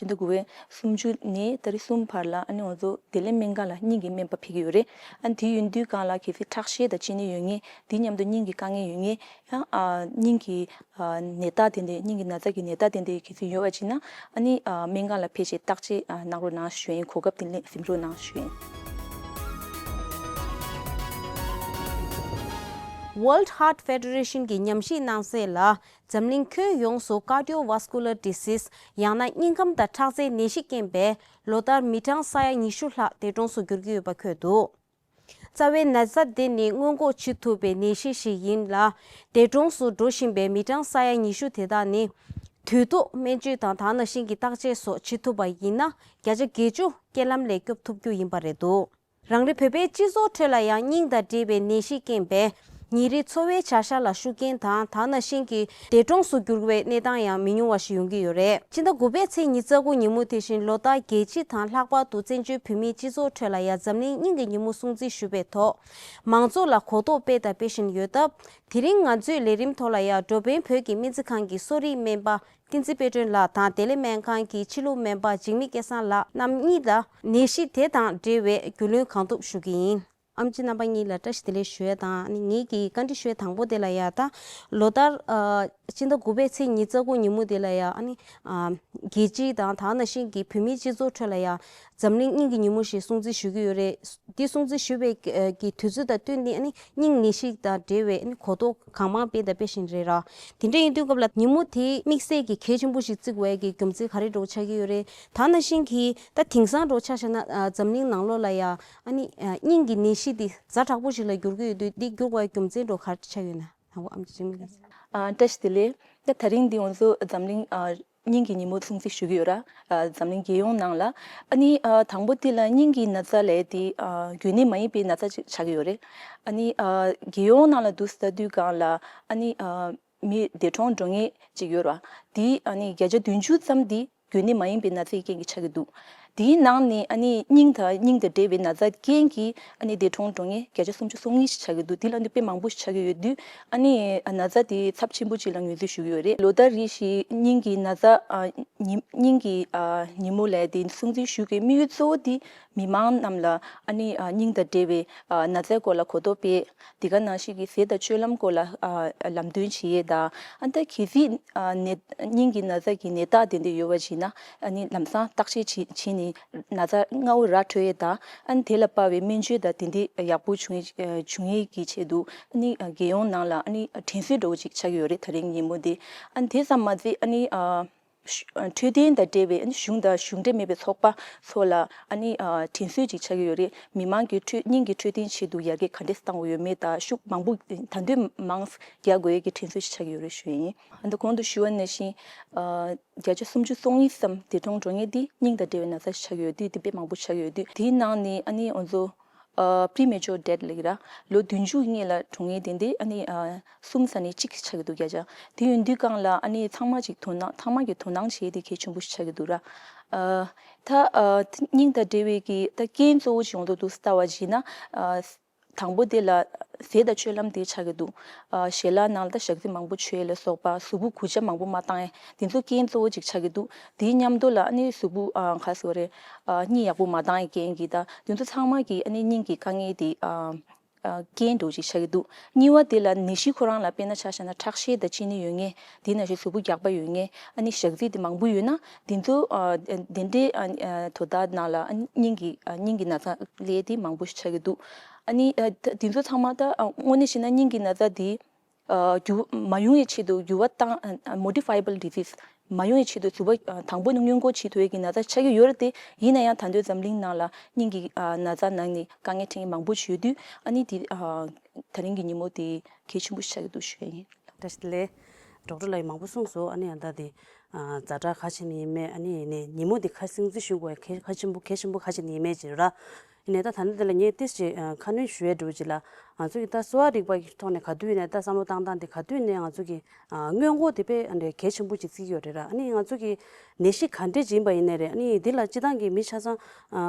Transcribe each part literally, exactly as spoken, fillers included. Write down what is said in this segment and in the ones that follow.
སྤྱི་ཟླ་དགུ་པའི་སུམ་ཅུ་ནས་ཏ་རིག་གསུམ་བར་ལ་ཨ་ནི་ང་ཚོ་བདེ་ལེགས་སྨན་ཁང་ལ་སྙིང་གི་སྨན་པ་ཕེབས་ཀྱི་ཡོད་རེད། ཨ་ནི་དེ་ཡིན་དུས་སྒང་ལ་གལ་སྲིད་ཁྲག་ཤེད་དང་གཅིན་སྙི་ཡོད་མཁན། དེ་མཉམ་དུ་སྙིང་གི་དཀའ་ངལ་ཡོད་མཁན། ཡང་ཨ་སྙིང་གི་ཨ་ནད་རྟགས་དེ་འདྲའི་སྙིང་གི་ན་ཚ་གི་ནད་རྟགས་དེ་འདྲའི་གལ་སྲིད་ཡོད་པ་ཅིག་ན། ཨ་ནི་ཨ་སྨན་ཁང་ལ་ཕེབས་བྱས་བརྟག་དཔྱད་ཨ་གནང་རོགས་གནང་ཞུ་ཡིན། གོ་སྐབས་དེ་ལ་གཟིམ་རོགས་གནང་ཞུ་ཡིན། World Heart Federation གིས་ཉམས་ཞིབ་གནང་གསལ་ལ། འཛམ་གླིང་ཁྱོན་ཡོངས་སུ་Cardiovascular Disease ཡང་ན་སྙིང་ཁམས་དང་ཁྲག་རྩའི་ནད་གཞི་རྐྱེན་པས་ལོ་ལྟར་མི་གྲངས་ས་ཡ་ཉི་ཤུ་ལྷག་འདས་གྲོངས་སུ་འགྱུར་གྱི་ཡོད་པ་འཁོད་འདུག། རྩ་བའི་ན་ཚ་འདི་ནི་སྔོན་འགོག་བྱེད་ཐུབ་པའི་ནད་གཞི་ཞིག་ཡིན་ལ། འདས་གྲོངས་སུ་འགྲོ་བཞིན་པའི་མི་གྲངས་ས་ཡ་ཉི་ཤུ་དེ་དག་ནི། དུས་ཐོག་སྨན་བཅོས་དང་དེ་ནང་བཞིན་གྱི་བརྟག་དཔྱད་སོགས་བྱེད་ཐུབ་པ་ཡིན་ན། བརྒྱ་ཆ་བརྒྱད་ཅུ་རྐྱེན་ལམ་ལས་སྐྱོབ་ཐུབ་རྒྱུ་ཡིན་པ་རེད་འདུག། རང་རེ་བོད་པའི་སྤྱི་ཚོགས་ཁྲོད་ལ་ཡང་སྙིང་དང་འབྲེལ་བའི་ནད་གཞི་རྐྱེན་པས་ཉིན་རེའི་འཚོ་བའི་བྱ་གཞག་ལ་ཤུགས་རྐྱེན་དང་དེ་ནང་བཞིན་གྱི་འདས་གྲོངས་སུ་གྱུར་བའི་གནས་སྟངས་ཡང་མི་ཉུང་བ་ཞིག་ཡོང་གི་ཡོད་རེད། ཕྱི་ཟླ་དགུ་པའི་ཚེས་ཉི་ཤུ་རྩ་དགུ་ཉིན་མོ་དེ་བཞིན་ལོ་ལྟར་རྒྱལ་སྤྱི་དང་ལྷག་པར་དུ་བཙན་བྱོལ་བོད་མིའི་སྤྱི་ཚོགས་ཁྲོད་ལ་ཡང་འཛམ་གླིང་སྙིང་གི་ཉིན་མོ་སྲུང་བརྩི་ཞུ་བའི་ཐོག་མང་ཚོགས་ལ་གོ་རྟོགས་སྤེལ་དང་སྤེལ་བཞིན་ཡོད་སྟབས། དེ་རིང་ང་ཚོའི་ལས་རིམ་ཐོག་ལ་ཡང་འགྲོ་ཕན་བོད་ཀྱི་སྨན་རྩིས་ཁང་གི་གསོ་རིག་སྨན་པ་བསྟན་འཛིན་དཔལ་སྒྲོན་ལགས་དང་བདེ་ལེགས་སྨན་ཁང་གི་ཕྱི་ལུགས་སྨན་པ་འཇིགས་མེད་སྐལ་བཟང་ལགས་རྣམ་གཉིས་ལ་ནད་གཞི་དེ་དང་འབྲེལ་བའི་རྒྱུས་ལོན་གང་ཐུབ་ཞུ་གི་ཡིན། ཨེམ་ཆི་རྣམ་པ་གཉིས་ལ་བཀྲ་ཤིས་བདེ་ལེགས་ཞུ་ཡ་དང་། ཨ་ནི་ངེད་ཀྱིས་བཀའ་འདྲི་ཞུ་ཡ་དང་པོ་དེ་ལ་ཡ། ད་ལོ་ལྟར་ཨ་ཕྱི་ཟླ་དགུ་པའི་ཚེས་ཉི་ཤུ་རྩ་དགུ་ཉིན་མོ་དེ་ལ་ཡ། ཨ་ནི་ཨ་རྒྱལ་སྤྱི་དང་དེ་ནང་བཞིན་གྱི་བོད་མིའི་སྤྱི་ཚོགས་ཁྲོད་ལ་ཡ་འཛམ་གླིང་སྙིང་གི་ཉིན་མོ་ཞེས་སྲུང་བརྩི་ཞུ་གི་ཡོད་རེད། འདི་སྲུང་བརྩི་ཞུ་བའི་ཨ་གི་དུས་ཚོད་དང་བསྟུན་ནས། ཨ་ནི་སྙིང་ནད་གཞི་དང་འབྲེལ་བའི་ཨ་ནི་གོ་རྟོགས་གང་མང་སྤེལ་དང་སྤེལ་བཞིན་རེད་ར། དེ་འདྲ་ཡིན་དུས་སྐབས་ལ་ཉིན་མོ་དེ་དམིགས་བསལ་གྱི་གལ་ཆེན་པོ་ཞིག་བརྩི་དགོས་ཡ་གི་རྒྱུ་མཚན་ག་རེ་འདྲ་བོ་ཆགས་ཀྱི་ཡོད་རེད། དེ་ནང་བཞིན་གྱི་ད་དེང་སང་འདྲ་བོ་ཆ་བཞག་ན་ཨ་འཛམ་གླིང་ནང་ལོགས་ལ་ཡ་ཨ་ནི་ཨ་སྙིང་གི་ནད་གཞི་འདི་ཛ་དྲག་པོ་ཞིག་ལ་འགྱུར་གྱི་ཡོད་དུས། འདི་འགྱུར་བའི་རྒྱུ་མཚན་འདྲ་བོ་ག་རེ་ཆགས་ཡོད་ན། དང་པོ་ཨེམ་ཆི་འཇིགས་མེད་ལགས། ཨ་བཀྲ་ཤིས་བདེ་ལེགས། ད་དེ་རིང་འདི་ང་ཚོ་འཛམ་གླིང་ཨ་སྙིང་གི་ཉིན་མོ་སྲུང་བརྩི་ཞུ་གི་ཡོད་ར། ཨ་འཛམ་གླིང་རྒྱལ་ཡོངས་ནང་ལ། ཨ་ནི་ཨ་དང་པོ་དེ་ལ་སྙིང་གི་ན་ཚ་ལབ་ཡ་དེ་ཨ་འགོས་ནད་མ་ཡིན་པའི་ན་ཚ་ཅིག་ཆགས་ཀྱི་ཡོད་རེད། ཨ་ནི་ཨ་རྒྱལ་ཡོངས་ནང་ལ་འདུག་སེ་ལྟ་དུས་སྒང་ལ། ཨ་ནི་ཨ་མི་འདས་གྲོངས་འགྲོ་མཁན་ཅིག་ཡོད་ར། དེ་ཨ་ནི་བརྒྱ་ཆ་བདུན་ཅུ་ཙམ་དེ་འགོས་ནད་མ་ཡིན་པའི་ན་ཚའི་རྐྱེན་གྱིས་ཆགས་ཀྱི་འདུག། དེའི་ནང་ནས་ཨ་ནི་སྙིང་དང་སྙིང་དང་འབྲེལ་བའི་ན་ཚ་རྐྱེན་གྱིས་ཨ་ནི་འདས་གྲོངས་འགྲོ་མཁན་བརྒྱ་ཆ་སུམ་ཅུ་སོ་གཉིས་ཤིག་ཆགས་ཀྱི་འདུག། དེ་ལ་ནི་དཔེ་མང་པོ་ཞིག་ཆགས་ཀྱི་ཡོད་དུས། ཨ་ནི་ན་ཚ་དེ་ཚབས་ཆེན་པོ་ཅིག་ལ་ངོས་འཛིན་ཞུ་གི་ཡོད་རེད། ལོ་ལྟར་རེ་བཞིན་སྙིང་གི་ན་ཚ་ཨ་ཉི་སྙིང་གི་ཨ་ཉིན་མོ་ལབ་ཡ་དེ་སྲུང་བརྩི་ཞུ་གི་དམིགས་ཡུལ་གཙོ་བོ་དེ་མི་མང་རྣམས་ལ་ཨ་ནི་ཨ་སྙིང་དང་འབྲེལ་བའི་ཨ་ན་ཚའི་སྐོར་ལ་གོ་རྟོགས་སྤེལ། དེ་ག་ནང་བཞིན་གྱི་ཟས་དང་སྤྱོད་ལམ་སྐོར་ལ་ཨ་ལམ་སྟོན་བྱེད་ཡས་དང་། ཨ་ནི་ད་གལ་སྲིད་ཨ་ནད་སྙིང་གི་ན་ཚ་གི་ནད་རྟགས་དེ་འདྲ་ཡོད་པ་ཅིག་ན། ཨ་ནི་ལམ་སང་བརྟག་དཔྱད་བྱེད་བྱས་ནས་ན་ཚ་སྔ་བོ་ར་འཕྲོད་ཡས་དང་། ཨ་ནི་དེ་ལ་དཔག་པའི་སྨན་བཅོས་དང་དེ་འདྲ་ཡག་པོ་བྱུང་ཡས་བྱུང་ཡས་ཀྱི་ཆེད་དུ། ཨ་ནི་རྒྱལ་ཡོངས་ནང་ལ་ཨ་ནི་དྲན་གསོའི་འདྲ་བོ་ཅིག་ཆགས་ཀྱི་ཡོད་རེད། དེ་རིང་ཉིན་མོ་འདི། ཨ་ནི་དེ་ཙམ་མ་ཟད། ཨ་ནི་ཨ་ཤུ་ཨ་འཕྲོད་བསྟེན་དང་འབྲེལ་བའི་ཨ་ནི་གཞུང་དང་གཞུང་འབྲེལ་མེད་པའི་ཚོགས་པ་ཚོ་ལ་ཨ་ནི་ཨ་དྲན་གསོ་ཅིག་ཆགས་ཀྱི་ཡོད་རེད། མི་མང་གི་འཕྲོད་སྙིང་གི་འཕྲོད་བསྟེན་ཆེད་དུ་ཡར་རྒྱས་ག་འདྲས་བཏང་དགོས་ཡོད་མེད་དང་། ཤུགས་མང་པོ་ད་དུང་མང་རྒྱག་དགོས་ཡས་ཀྱི་དྲན་གསོ་ཞིག་ཆགས་ཀྱི་ཡོད་རེད་ཞུ་ཡིན། ཨ་ནི་གོང་དུ་ཞུ་བ་ནང་བཞིན་ཨ་བརྒྱ་ཆ་སུམ་ཅུ་སོ་གཉིས་ཙམ་འདས་གྲོངས་འགྲོ་མཁན་དེ་སྙིང་དང་འབྲེལ་བའི་ན་ཚ་ཞིག་ཆགས་ཀྱི་ཡོད་དུས། དེ་དཔེ་མང་པོ་ཆགས་ཀྱི་ཡོད་དུས། དེའི་ནང་ནས་ཨ་ནི་ང་ཚོ་ཨ་premature death ལབ་ཀྱི་ར། ལོ་བདུན་ཅུ་སྔོན་ལ་གྲོངས་མཁན་དེ་འདི་ཨ་ནི་ཨ་གསུམ་ཙམ་ནས་གཅིག་ཆགས་ཀྱི་འདུག་བརྒྱ་ཆ། དེ་ཡིན་དུས་སྒང་ལ་ཨ་ནི་ཚང་མ་ཅིག་དོ་སྣང་ཚང་མ་གིས་དོ་སྣང་བྱེད་ཡས་དེ་གལ་ཆེན་པོ་ཞིག་ཆགས་ཀྱི་འདུག་ར། ཨ་ད་ཨ་སྙིང་དང་འབྲེལ་བའི་གི་ད་རྐྱེན་གཙོ་བོ་ཅིག་ཡོང་དུ་འདུག་ལྟ་བ་བྱས་ན། ཨ་དང་པོ་དེ་ལ་ཟས་དང་སྤྱོད་ལམ་དེ་ཆགས་ཀྱི་འདུག། ཨ་ཞལ་ལག་ནང་ལ་ད་ཞག་ཚི་མང་པོ་མཆོད་ཡས་ལ་སོགས་པ། གཟུགས་པོ་གུ་ཆ་མང་པོ་མ་བཏང་ཡས། དེ་ཚོ་རྐྱེན་གཙོ་བོ་ཅིག་ཆགས་ཀྱི་འདུག། དེའི་མཉམ་དུ་ལ་ཨ་ནི་གཟུགས་པོ་ཨ་ག་ཟེར་དགོས་རེད། ཨ་གཉིད་ཡག་པོ་མ་བཏང་ཡས་རྐྱེན་གྱིས། ད་དེ་ཚོ་ཚང་མ་གིས་ཨ་ནི་སྙིང་གི་དཀའ་ངལ་དེ་ཨ་ཨ་རྐྱེན་འདྲ་བོ་ཅིག་ཆགས་ཀྱི་འདུག། གཉིས་པ་དེ་ལ་ནད་གཞི་ཁོ་རང་ལ་དཔེར་ན་ཆ་བཞག་ན་ཁྲག་ཤེད་དང་གཅིན་སྙི་ཡོད་མཁན། དེ་ནང་བཞིན་གཟུགས་པོ་རྒྱགས་པ་ཡོད་མཁན། ཨ་ནི་ཞག་ཚི་དེ་མང་པོ་ཡོད་ན། དེ་ཚོ་ཨ་དེ་འདྲའི་ཨ་ཨ་དོ་བདག་ནང་ལ་ཨ་སྙིང་གི་ཨ་སྙིང་གི་ན་ཚ་སླེབས་དེ་མང་པོ་ཞིག་ཆགས་ཀྱི་འདུག། ཨ་ནི་ཨ་ད་དེ་ཚོ་ཚང་མ་ད་ཨ་དངོས་གནས་བྱས་ན་སྙིང་གི་ན་ཚ་དེ་ཨ་འགྱུར་མ་ཡོང་བའི་ཆེད་དུ་འགྱུར་བ་བཏང་། ཨ་ཨ་modifiable disease མ་ཡོང་བའི་ཆེད་དུ་གཟུགས་པོ་ཨ་དང་པོ་ནས་སྔོན་འགོག་བྱེད་ཐུབ་ཡས་ཀྱི་ན་ཚ་ཆགས་ཀྱི་ཡོད་རེད་དེ། ཡིན་ན་ཡང་ད་དུང་འཛམ་གླིང་ནང་ལ་སྙིང་གི་ཨ་ན་ཚ་ནང་ནས་དཀའ་ངལ་འཕྲད་མཁན་མང་པོ་ཞིག་ཡོད་དུས། ཨ་ནི་དེ་ཨ་དེ་རིང་གི་ཉིན་མོ་དེ་གལ་ཆེན་པོ་ཞིག་ཆགས་ཀྱི་འདུག་ཞུ་ཡ་ཡིན། བཀྲ་ཤིས་བདེ་ལེགས། ཌོག་ཊར་ལགས་ཀྱིས་མང་པོ་གསུངས་སོང་། ཨ་ནི་ཨ་ད་དེ་ཨ་ཛ་དྲག་ག་བྱས་ནས་ཡིན་མེད། ཨ་ནི་ཡིན་ནའི་ཉིན་མོ་འདི་ག་སྲུང་བརྩི་ཞུ་དགོས་གལ་གལ་ཆེན་པོ་གལ་ཆེན་པོ་ག་བྱས་ནས་ཡིན་མེད་ཅེས་ར། ཡིན་ནའི་ད་ད་ནི་འདི་ལ་ངས་ཏོག་ཙམ་ཨ་ཁ་སྣོན་ཞུ་ཡས་འདྲ་བོ་ཅིག་ལ། ང་ཚོ་གི་ད་གསོ་བ་རིག་པ་གི་ཐོག་ནས་ག་དུས་ཡིན་ནའི་ད་བསམ་བློ་བཏང་སྟངས་དེ་ག་དུས་ཡིན་ནའི་ང་ཚོ་གི་ཨ་སྔོན་འགོག་དེ་དཔེ་ཨ་འདྲ་གལ་ཆེན་པོ་ཅིག་བརྩི་གི་ཡོད་རེད་ར། ཨ་ནི་ང་ཚོ་གི་ནད་གཞི་ག་འདྲས་ཅིག་ཡིན་པ་ཡིན་ནའི་རེད། ཨ་ནི་འདི་ལ་སྤྱིར་བཏང་གི་མི་ཆ་ཚང་ཨ་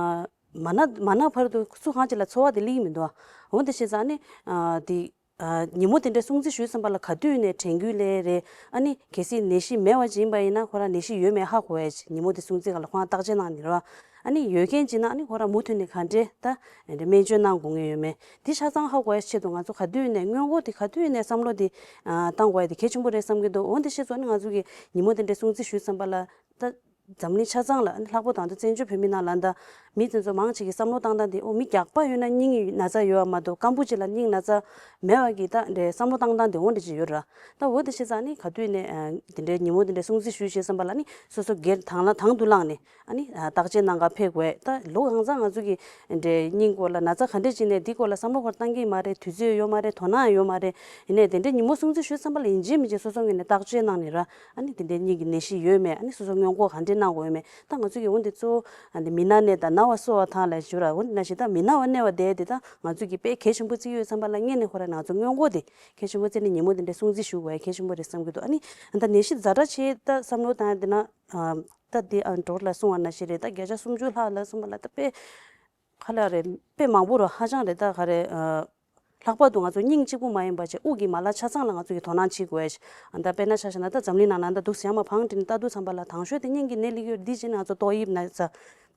མ་ན་མ་ན་བར་དུ་སུ་གང་ཅིག་ལ་འཚོ་བ་དེ་སླེབས་ཀྱི་མི་འདུག། འོ་དེ་བྱས་ཙང་ཨ་ནི་ཨ་དེ། ཨ་ཉིན་མོ་དེ་འདྲའི་སྲུང་བརྩི་ཞུས་ཙམ་པ་ལ་ག་དུས་ནས་དྲན་སྐུལ་ལས་རེད། ཨ་ནི་གལ་སྲིད་ནད་གཞི་མེད་པ་ཅིག་ཡིན་པ་ཡིན་ན་ཁོ་རང་ནད་གཞི་ཡོད་མེད་ཧ་གོ་ཡ་ཅིག་ཉིན་མོ་དེ་སྲུང་བརྩི་སྒང་ལ་ཁོ་རང་བརྟག་དཔྱད་གནང་ནས་རོ། ཨ་ནི་ཡོད་མཁན་ཅིག་ན་ཨ་ནི་ཁོ་རང་མུ་མཐུད་ནས་ག་འདྲས་ད་འདྲ་སྨན་བཅོས་གནང་དགོས་ངེས་ཡོད་མེད་དེ་ཆ་ཚང་ཧ་གོ་ཡ་ཆེད་དུ་ང་ཚོ་ག་དུས་ནས་སྔོན་འགོག་དེ་ག་དུས་ནས་བསམ་བློ་དེ་ཨ་བཏང་དགོས་ཡ་དེ་གལ་ཆེན་པོ་རེད་བསམ་གྱི་འདུག་འོ་དེ་བཤད་ཚོ་ནི་ང་ཚོ་གི་ཉིན་མོ་དེ་འདྲའི་སྲུང་བརྩི་ཞུས་ཙམ་པ་ལ་ད། འཛམ་གླིང་ཆ་ཚང་ལ་ཨ་ནི་ལྷག་པར་དུ་ང་ཚོ་བཙན་བྱོལ་བོད་མི་ནང་ལ་ད་མི་དེ་ཚོ་མང་ཆེ་གི་བསམ་བློ་བཏང་སྟངས་དེ་ཨོ་མི་རྒྱགས་པ་ཡོད་ན་སྙིང་ན་ཚ་ཡོད་པ་མ་གཏོགས་སྐམ་པོ་ཅིག་ལ་སྙིང་ན་ཚ་མེད་པ་གི་ད་འདྲའི་བསམ་བློ་བཏང་སྟངས་དེ་འོ་འདྲ་ཅིག་ཡོད་ར། ད་འོ་དེ་བྱས་ཙང་ཨ་ནི་ག་དུས་ནས་ཨ་དེ་འདྲའི་ཉིན་མོ་དེ་འདྲའི་སྲུང་བརྩི་ཞུས་བྱས་ཙམ་པ་ལ་ཨ་ནི་སོ་སོ་སྒེར་དང་ལ་དང་དུ་བླངས་ནས་ཨ་ནི་ཨ་བརྟག་དཔྱད་གནང་ག་ཕེབས་དགོས། ད་ལོ་གང་ཙམ་ང་ཚོ་གི་འདྲའི་སྙིང་སྐོར་ལ་ན་ཚ་ག་འདྲས་ཅིག་ནས་འདི་སྐོར་ལ་བསམ་བློ་སྐོར་བཏང་གི་མ་རེད། དུས་ཚོད་ཡོད་མ་རེད། དོ་སྣང་ཡོད་མ་རེད། ཡིན་ནའི་དེ་འདྲའི་ཉིན་མོ་སྲུང་བརྩི་ཞུས་ཙམ་པ་ལ་ཡིན་གཅིག་མིན་གཅིག་སོ་སོ་ངོས་ནས་བརྟག་དཔྱད་གནང་ནས་ར། ཨ་ནི་དེ་འདྲའི་སྙིང་གི་ནད་གཞི་ཡོད་མེད། ཨ་ནི་སོ་སོ་སྔོན་འགོག་ག་འདྲས་གནང་དགོས་ཡོད་མེད། ད་ང་ཚོ་གི་འོན་ཏེ་གཙོ་བོ་ཨ་ནི་མི་ན་གནས་དང་ན་བ་གསོ་བ་དང་ལ་ཞུ་ར། འོན་ཏེ་ན་ཞིག་ད་མི་ན་བ་གནས་པ་དེ་དེ་ད་ང་ཚོ་གི་དཔེ་གལ་ཆེན་པོ་བརྩི་ཡོད་ཙམ་པ་ལ་ངས་ནས་ཁོ་ར་ང་ཚོ་སྔོན་འགོག་དེ་གལ་ཆེན་པོ་བརྩི་ནས་ཉིན་མོ་དེ་འདྲའི་སྲུང་བརྩི་ཞུ་དགོས་ཡ་གལ་ཆེན་པོ་རེད་བསམ་གྱི་འདུག་ཨ་ནི་ད་ནད་གཞི་ཛ་དྲག་ཆེ་ད་བསམ་བློ་བཏང་ཡ་དེ་ན་ད་དེ་ཨ་འགྲོ་ལ་གསུང་བ་ན་ཞིག་རེད། ད་བརྒྱ་ཆ་སུམ་ཅུ་ལྷག་ལ་གསུང་བ་ལ་ད་དཔེ། ཁ་ལག་རེད། དཔེ་མང་པོ་རུ་ཧ་ཅང་རེད། ད་ག་རེ་ཨ། ལྷག་པར་དུ་ང་ཚོ་སྙིང་གཅིག་པུ་མ་ཡིན་པ་བྱས་དབུགས་ཀྱི་མ་ལག་ཆ་ཚང་ལ་ང་ཚོ་གི་དོ་སྣང་བྱེད་དགོས་ཤིང་། ཨ་ད་དཔེར་ན་ཆ་བཞག་ན་ད་འཛམ་གླིང་ནང་ན་ད་འདུག་ཟེར་ཡ་མ་ཕང་དྲིན་ལྟ་དུས་ཙམ་པ་ལ་དང་ཤོས་དེ་སྙིང་གི་ནད་ལི་ཡོད་འདི་བྱས་ནས་ང་ཚོ་ཏོག་དབྱིབས་ན་ཚ།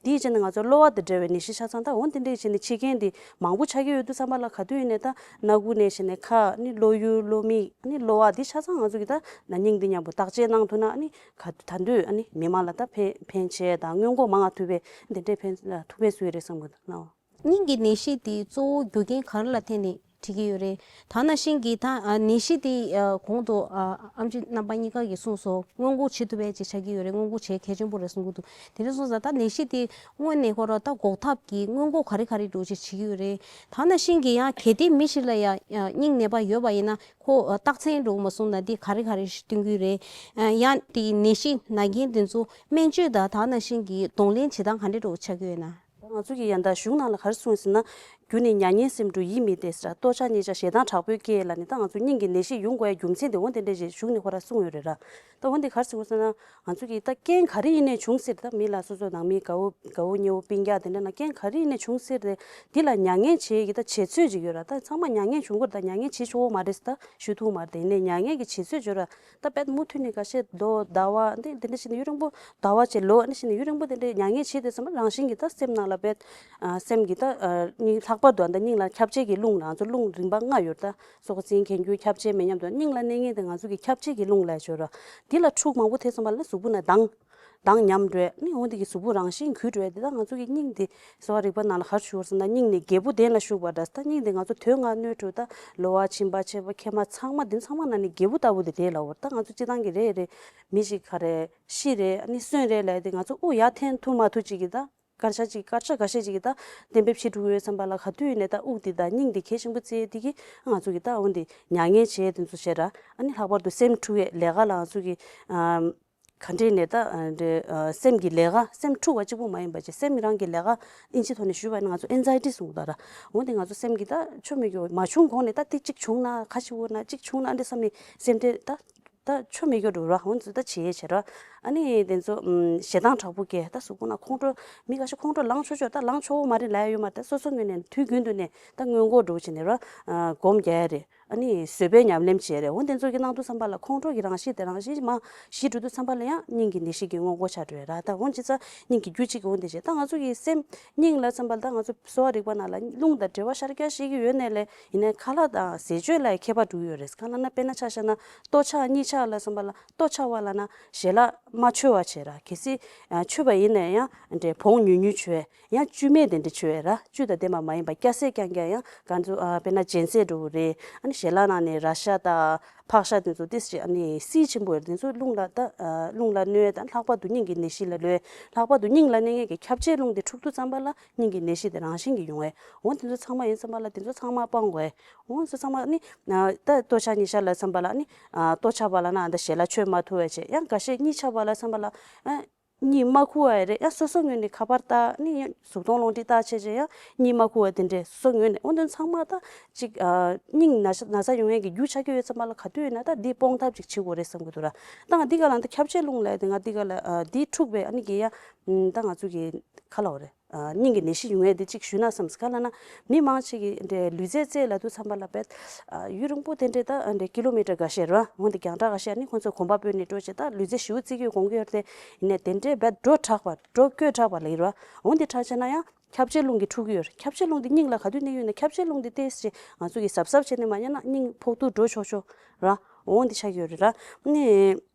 འདི་བྱས་ནས་ང་ཚོ་གློ་བ་དང་འབྲེལ་བའི་ནད་གཞི་ཆ་ཚང་ད་འོ་འདི་འདྲས་བྱས་ནས་འཆི་མཁན་འདི་མང་པོ་ཆགས་ཀྱི་ཡོད་དུས་ཙམ་པ་ལ་ག་དུས་ཡིན་ནས་ད་སྣ་ཁུག་ནས་བྱས་ནས་ཁ་ནི་གློ་ཡུར་གློ་མིག་ནི་གློ་བ་འདི་ཆ་ཚང་ང་ཚོ་གི་ད་ན་སྙིང་འདི་མཉམ་པོ་བརྟག་དཔྱད་གནང་ཐུབ་ན་ནི། ག་ད་དུས་ཨ་ནི་མི་མང་ལ་ད་ཕན་ཕན་ཆེ་དང་སྔོན་འགོག་མང་ང་ཐུབ་པའི་འདི་འདྲའི་ཕན་ཐུབ་པའི་སུ་ཡི་རེད་བསམ་གི་འདུག་ལགས། སྙིང་གི་ནད་གཞི་དེ་གཙོ་བོ་རྒྱུ་རྐྱེན་ག་རེ་ལ་བརྟེན་ནས་འཁྲིད་ཀྱི་ཡོད་རེད། ད་ནང་བཞིན་གྱི་ད་ཨ་ནད་གཞི་དེ་ཨ་གོང་དུ་ཨ་ཨེམ་ཆི་རྣམ་པ་གཉིས་ཀ་གིས་གསུངས་སོང་། སྔོན་འགོག་བྱེད་ཐུབ་པའི་ཅིག་ཆགས་ཀྱི་ཡོད་རེད། སྔོན་འགོག་བྱེད་གལ་ཆེན་པོ་རེད་གསུང་གི་འདུག་དེ་འདྲ་སོང་ཙང་ད་ནད་གཞི་དེ་སྔོན་ནས་ཁོ་ར་ད་འགོག་ཐབས་ཀྱི་སྔོན་འགོག་ག་རེ་ག་རེ་འགྲོ་ཅིག་བྱེད་ཀྱི་ཡོད་རེད། ད་ནང་བཞིན་གྱི་ཡང་གལ་ཏེ་མི་ཞིག་ལ་ཡང་ཡང་སྙིང་ནད་པ་ཡོད་པ་ཡིན་ན། ཁོ་རྟགས་མཚན་འགྲོ་མ་སོང་ན་འདི་ག་རེ་ག་རེ་སྟོན་གྱི་རེད། ཡང་དེ་ནད་གཞི་ན་མཁན་དེ་ཚོ་སྨན་བཅོས་དང་ད་ནང་བཞིན་གྱི་གདོང་ལེན་བྱེད་སྟངས་ག་འདྲ་འགྲོ་ཆགས་ཀྱི་ཡོད་ན། ང་ཚོ་གི་ཡང་ད་གཞུང་ནང་ལ་ག་རེ་གསུངས་ཟེར་ན། རྒྱུ་ནི་མྱ་ངན་སེམས་དྲུག་ཡིད་མི་བདེ་ཟེར། ལྟོ་ཆགས་གཉིད་ཆགས་ཞེ་སྡང་དྲག་པོའི་སྐྱེ་ལ་ནི་ད་ང་ཚོ་སྙིང་གི་ནད་གཞི་ཡོང་དགོས་ཡ་རྒྱུ་མཚན་དེ་འོ་དེ་འདྲ་ཞིག་གཞུང་ནས་ཁོ་ར་གསུངས་ཡོད་རེད་ར། ད་འོ་འདི་ག་རེ་གསུངས་ཟེར་ན། ང་ཚོ་གི་ད་རྐྱེན་ག་རེ་ཡིན་ནའི་བྱུང་སྲིད་ད་མི་ལ་སོ་སོ་ནང་མི་དགའ་བོ་དགའ་བོ་ཉེ་བོ་སྤུན་ཀྱག་དེ་འདྲ་ན་རྐྱེན་ག་རེ་ཡིན་ནའི་བྱུང་སྲིད་རེད། འདི་ལ་མྱ་ངན་བྱེད་ཀྱི་ད་བྱེད་ཚོད་ཅིག་ཡོད་ར། ད་ཚང་མ་མྱ་ངན་བྱུང་གི་རེད། ད་མྱ་ངན་བྱེད་ཆོག་གི་མ་རེད་ད་ཞུ་ཐུབ་མ་རེད། དེ་ནས་མྱ་ངན་གྱི་བྱེད་ཚོད་ཅིག་ཡོད་ར། ད་དཔེ་མུ་མཐུད་ནས་ཁ་ཤས་ལོ་ཟླ་བ་འདི་འདི་འདྲ་ཞིག་ནས་ཡུན་རིང་པོ་ཟླ་བ་བྱས་ལོ་འདི་ཞིག་ནས་ཡུན་རིང་པོ་དེ་འདྲ་མྱ་ངན་བྱེད་དེ་ཙམ་པ་རང་བཞིན་གྱི་ད་སེམས་ནང་ལ་དཔེ་སེམས་ཀྱི་ད་སྙིང་ལྷག་པར་དུ་ད་སྙིང་ལ་ཁྱབ་བྱེད་ཀྱི་རླུང་ང་ཚོ་རླུང་རིམ་པ་ལྔ་ཡོད་ར། ད་སོ་ཁ་སྲིན་གན་རྒྱུ་ཁྱབ་བྱེད་མེ་མཉམ་དུ་སྙིང་ལ་གནས་ངེས་དེ་ང་ཚོ་གི་ཁྱབ་བྱེད་ཀྱི་རླུང་ལ་ཞོར་ར། འདི་ལ་འཁྲུག་མང་པོ་ཐེབས་སོང་བ་ལ་གཟུགས་པོ་ན་ལྡང་། ལྡང་ཉམས་འགྲོ་ནི་འོ་འདི་གི་གཟུགས་པོ་རང་བཞིན་འགུལ་འགྲོ་དེ་ད་ང་ཚོ་གི་སྙིང་དེ་གསོ་བ་རིག་པ་ནང་ལ་ག་རེ་ཞུ་བར་སོང་ན་སྙིང་ནི་རྒྱལ་པོ་གདན་ལ་བཞུགས་པ་འདྲ། ད་སྙིང་དེ་ང་ཚོ་དོན་ལྔ་སྣོད་དྲུག་ད་གློ་བ་མཆིན་པ་མཆེར་པ་མཁལ་མ་ཚང་མ་འདི་ཚང་མ་ན་ནི་རྒྱལ་པོ་ལྟ་བུ་དེ་རེད་ལབ་བར། ད་ང་ཚོ་སྤྱི་བཏང་གི་རེད་རེད་མི་ཞིག་ག་རེ་ཤི་རེད་ཨ་ནི་གསོན་རེད་ལབ་དེ་ང་ཚོ་དབུ་ཡར་འཐེན་ཐུབ་མ་ཐུབ་ཅིག་གི་ད། སྐར་ཆ་གཅིག་སྐར་ཆ་འགའ་ཤས་ཅིག་གིས་ད་གཏན་འབེབས་བྱེད་འགྲོ་གི་ཡོད་བསམ་པ་ལ་ག་དུས་ནས་ད་དབུགས་འདི་དང་སྙིང་འདི་གལ་ཆེན་པོ་བརྩི་འདི་གིས་ང་ཚོ་གི་ད་འོ་འདི་མྱ་ངན་བྱས་དེ་ཚོ་བྱས་ར། ཨ་ནི་ལྷག་པར་དུ་སེམས་འཁྲུག་ཡས་ལས་ཀ་ལ་ང་ཚོ་གི་ཨམ་ག་འདྲས་ནས་ད་ཨ་འདྲས་ཨ་སེམས་ཀྱི་ལས་ཀ་སེམས་འཁྲུག་པ་གཅིག་པུ་མ་ཡིན་པ་ཅིག་སེམས་རང་གི་ལས་ཀ་ཨིན་ཇི་ཐོག་ནས་ཞུས་པ་ཡིན་ན་ང་ཚོ་ཨེན་ཛའི་ཊི་གསུངས་ད་ར། འོ་འདི་ང་ཚོ་སེམས་ཀྱི་ད་ཆོ་མེད་རྒྱུ་མ་བྱུང་གོང་ནས་ད་ཏིག་ཅིག་བྱུང་ན་ཁ་ཆེ་བོ་ན་གཅིག་བྱུང་ན་འདྲས་བསམ་ནས་སེམས་ཁྲལ་ད། ད་ཆོ་མེད་རྒྱུ་འགྲོ་ར་འོ་ཚོ་ད་བྱེད་ཡས་བྱེད་ར། ཨ་ནི་དེ་ཚོ་ཨམ་ཞེ་སྡང་དྲག་པོ་སྐྱེ་ད་གཟུགས་པོ་ན་ཁོང་ཁྲོ་མི་ཁ་ཤས་ཁོང་ཁྲོ་ལངས་ཆོག་ཆོག་ད་ལངས་ཆོག་གོ་མ་རེད་ལབ་ཡ་ཡོད་མ་རེད། ད་སོ་སོ་ངོས་ནས་དུས་རྒྱུན་དུ་ནས་ད་སྔོན་འགོག་འགྲོ་བྱེད་ནས་ར་སྒོམ་རྒྱག་ཡ་རེད། ཨ་ནི་བཟོད་པའི་ཉམས་ལེན་བྱེད་ཡ་རེད། འོ་དེ་ཚོ་གི་གནང་དུས་ཙམ་པ་ལ་ཁོང་ཁྲོ་གི་རང་བཞིན་དེ་རང་བཞིན་མ་ཞི་འགྲོ་དུས་ཙམ་པ་ལ་ཡང་སྙིང་གི་ནད་གཞི་གི་སྔོན་འགོག་ཆགས་འགྲོ་ཡ་ར། ད་འོ་ཅི་ཙ་སྙིང་གི་རྒྱུ་གཅིག་གི་འོ་དེ་བྱེད་ད་ང་ཚོ་གི་སེམས་སྙིང་ལ་ཙམ་པ་ལ་ད་ང་ཚོ་གསོ་བ་རིག་པ་ནང་ལ་རླུང་དང་འབྲེལ་བ་ཤར་རྒྱག་ཤེས་ཀྱི་ཡོད་ནའི་ལས་ཡིན་ནའི་ཁ་ལག་དང་ཟས་སྤྱོད་ལ་ཡང་ཁྱད་པར་འགྲོ་གི་ཡོད་རེད། གང་ལབ་ན་དཔེར་ན་ཆ་བཞག་ན་ལྟོ་ཆགས་གཉིད་ཆགས་ལ་སོགས་པ་ལ་ལྟོ་ཆགས་པ་ལབ་ན་ཞལ་ལག་མ་མཆོད་པ་བྱས་ར། གལ་སྲིད་མཆོད་པ་ཡིན་ནའི་ཡང་འདྲའི་བོང་ཉུང་ཉུང་མཆོད་ཡང་བཅུད་མེད་དེ་འདྲ་མཆོད་ར། བཅུད་དང་ལྡན་པ་མ་ཡིན་པ་སྐྱ་སེར་རྐྱང་རྐྱང་ཡང་གང་ཚོ་དཔེར་ན་སྦྱིན་སྲེག་འགྲོ་གི་རེད། ཨ་ནི་ཞལ་ལག་ནང་ནས་ར་ཤ་དང་ཕག་ཤ་དེ་ཚོ་ཏིས་ཅིག་ཨ་ནི་བསིལ་ཆེན་པོ་རེད། དེ་ཚོ་རླུང་ལ་ད་རླུང་ལ་གནོད་དང་ལྷག་པར་དུ་སྙིང་གི་ནད་གཞི་ལ་གནོད། ལྷག་པར་དུ་སྙིང་ལ་གནས་མཁན་གྱི་ཁྱབ་བྱེད་རླུང་དེ་འཁྲུགས་དུས་ཙམ་པ་ལ་སྙིང་གི་ནད་གཞི་དེ་རང་བཞིན་གྱིས་ཡོང་བས། འོ་དེ་ཚོ་ཚང་མ་ཡིན་ཙམ་པ་ལ་དེ་ཚོ་ཚང་མ་སྤང་དགོས། འོ་དེ་ཚོ་ཚང་མ་ནི་ད་ལྟོ་ཆགས་གཉིད་ཆགས་ལ་ཙམ་པ་ལ་ནི་ལྟོ་ཆགས་པ་ལ་ན་ད་ཞལ་ལག་མཆོད་མ་ཐུབ་པ་བྱས། ཡང་འགའ་ཤས་གཉིད་ཆགས་པ་ལ་ཙམ་པ་ལ་གཉིད་མ་ཁུག་པ་རེད། ཡང་སོ་སོ་ངོས་ནས་ཁ་པར་ལྟ་ནི་གཟུགས་མཐོང་རླུང་མཁྲིས་ལྟ་བྱས་བྱས་ཡང་གཉིད་མ་ཁུག་པ་དེ་འདྲས་སོ་སོ་ངོས་ནས། འོ་དེ་ཚང་མ་ད་ཅིག་སྙིང་ན་ན་ཚ་ཡོང་ཡས་ཀྱི་རྒྱུ་ཆགས་ཀྱི་ཡོད་ཙམ་པ་ལ་ག་དུས་ཡིན་ན་ད་འདི་སྤོང་ཐབས་ཅིག་བྱེད་དགོས་རེད་བསམ་གྱི་འདུག་ར། ད་ང་འདི་ག་ལ་ད་ཁྱབ་བྱེད་རླུང་ལ་དེ་ང་འདི་ག་ལ་འདི་འཁྲུགས་པའི་ཨ་ནི་གི་ཡ་ད་ང་ཚོ་གི་ག་ལ་འོ་རེད། ཨ་སྙིང་གི་ནད་གཞི་ཡོང་ཡས་དེ་གཅིག་ཞུས་ན་བསམ། ག་ལབ་ན་མི་མང་ཆེ་གི་འདྲ་ལུས་རྩལ་རྩེད་ལབ་དུས་ཙམ་པ་ལ་དཔེ་ཨ་ཡུན་རིང་པོ་དེ་འདྲ་ད་འདྲ་ཀི་ལོ་མི་ཊར་འགའ་ཤས་རེད་བ། འོན་ཏེ་རྒྱང་གྲགས་འགའ་ཤས་ནི་ཁོང་ཚོས་གོམ་པ་སྤོས་ནས་འགྲོ་བྱས། ད་ལུས་རྩལ་ཞེ་པོ་རྩེད་ཀྱི་ཡོད་དགོངས་ཀྱི་ཡོད་རེད་དེ། ཡིན་ནའི་དེ་འདྲའི་རྦད་འགྲོ་དྲགས་པ་འགྲོ་བསྐྱོད་དྲགས་པ་ལ་ཡིན་རེད་བ། འོན་ཏེ་དྲག་བྱས་ན་ཡང་ཁྱབ་བྱེད་རླུང་གིས་འཁྲུག་གི་ཡོད་རེད། ཁྱབ་བྱེད་རླུང་དེ་སྙིང་ལ་ག་དུས་གནས་ཡོད་ན། ཁྱབ་བྱེད་རླུང་དེ་ཏོག་ཙམ་ང་ཚོ་གིས་གཟབ་གཟབ་བྱས་ནས་མ་ཉན་ན་སྙིང་ཕོག་ཐུག་འགྲོ་ཆོག་ཆོག་ར། འོང་དེ་ཆགས་ཀྱི་ཡོད་རེད་ར། ནི་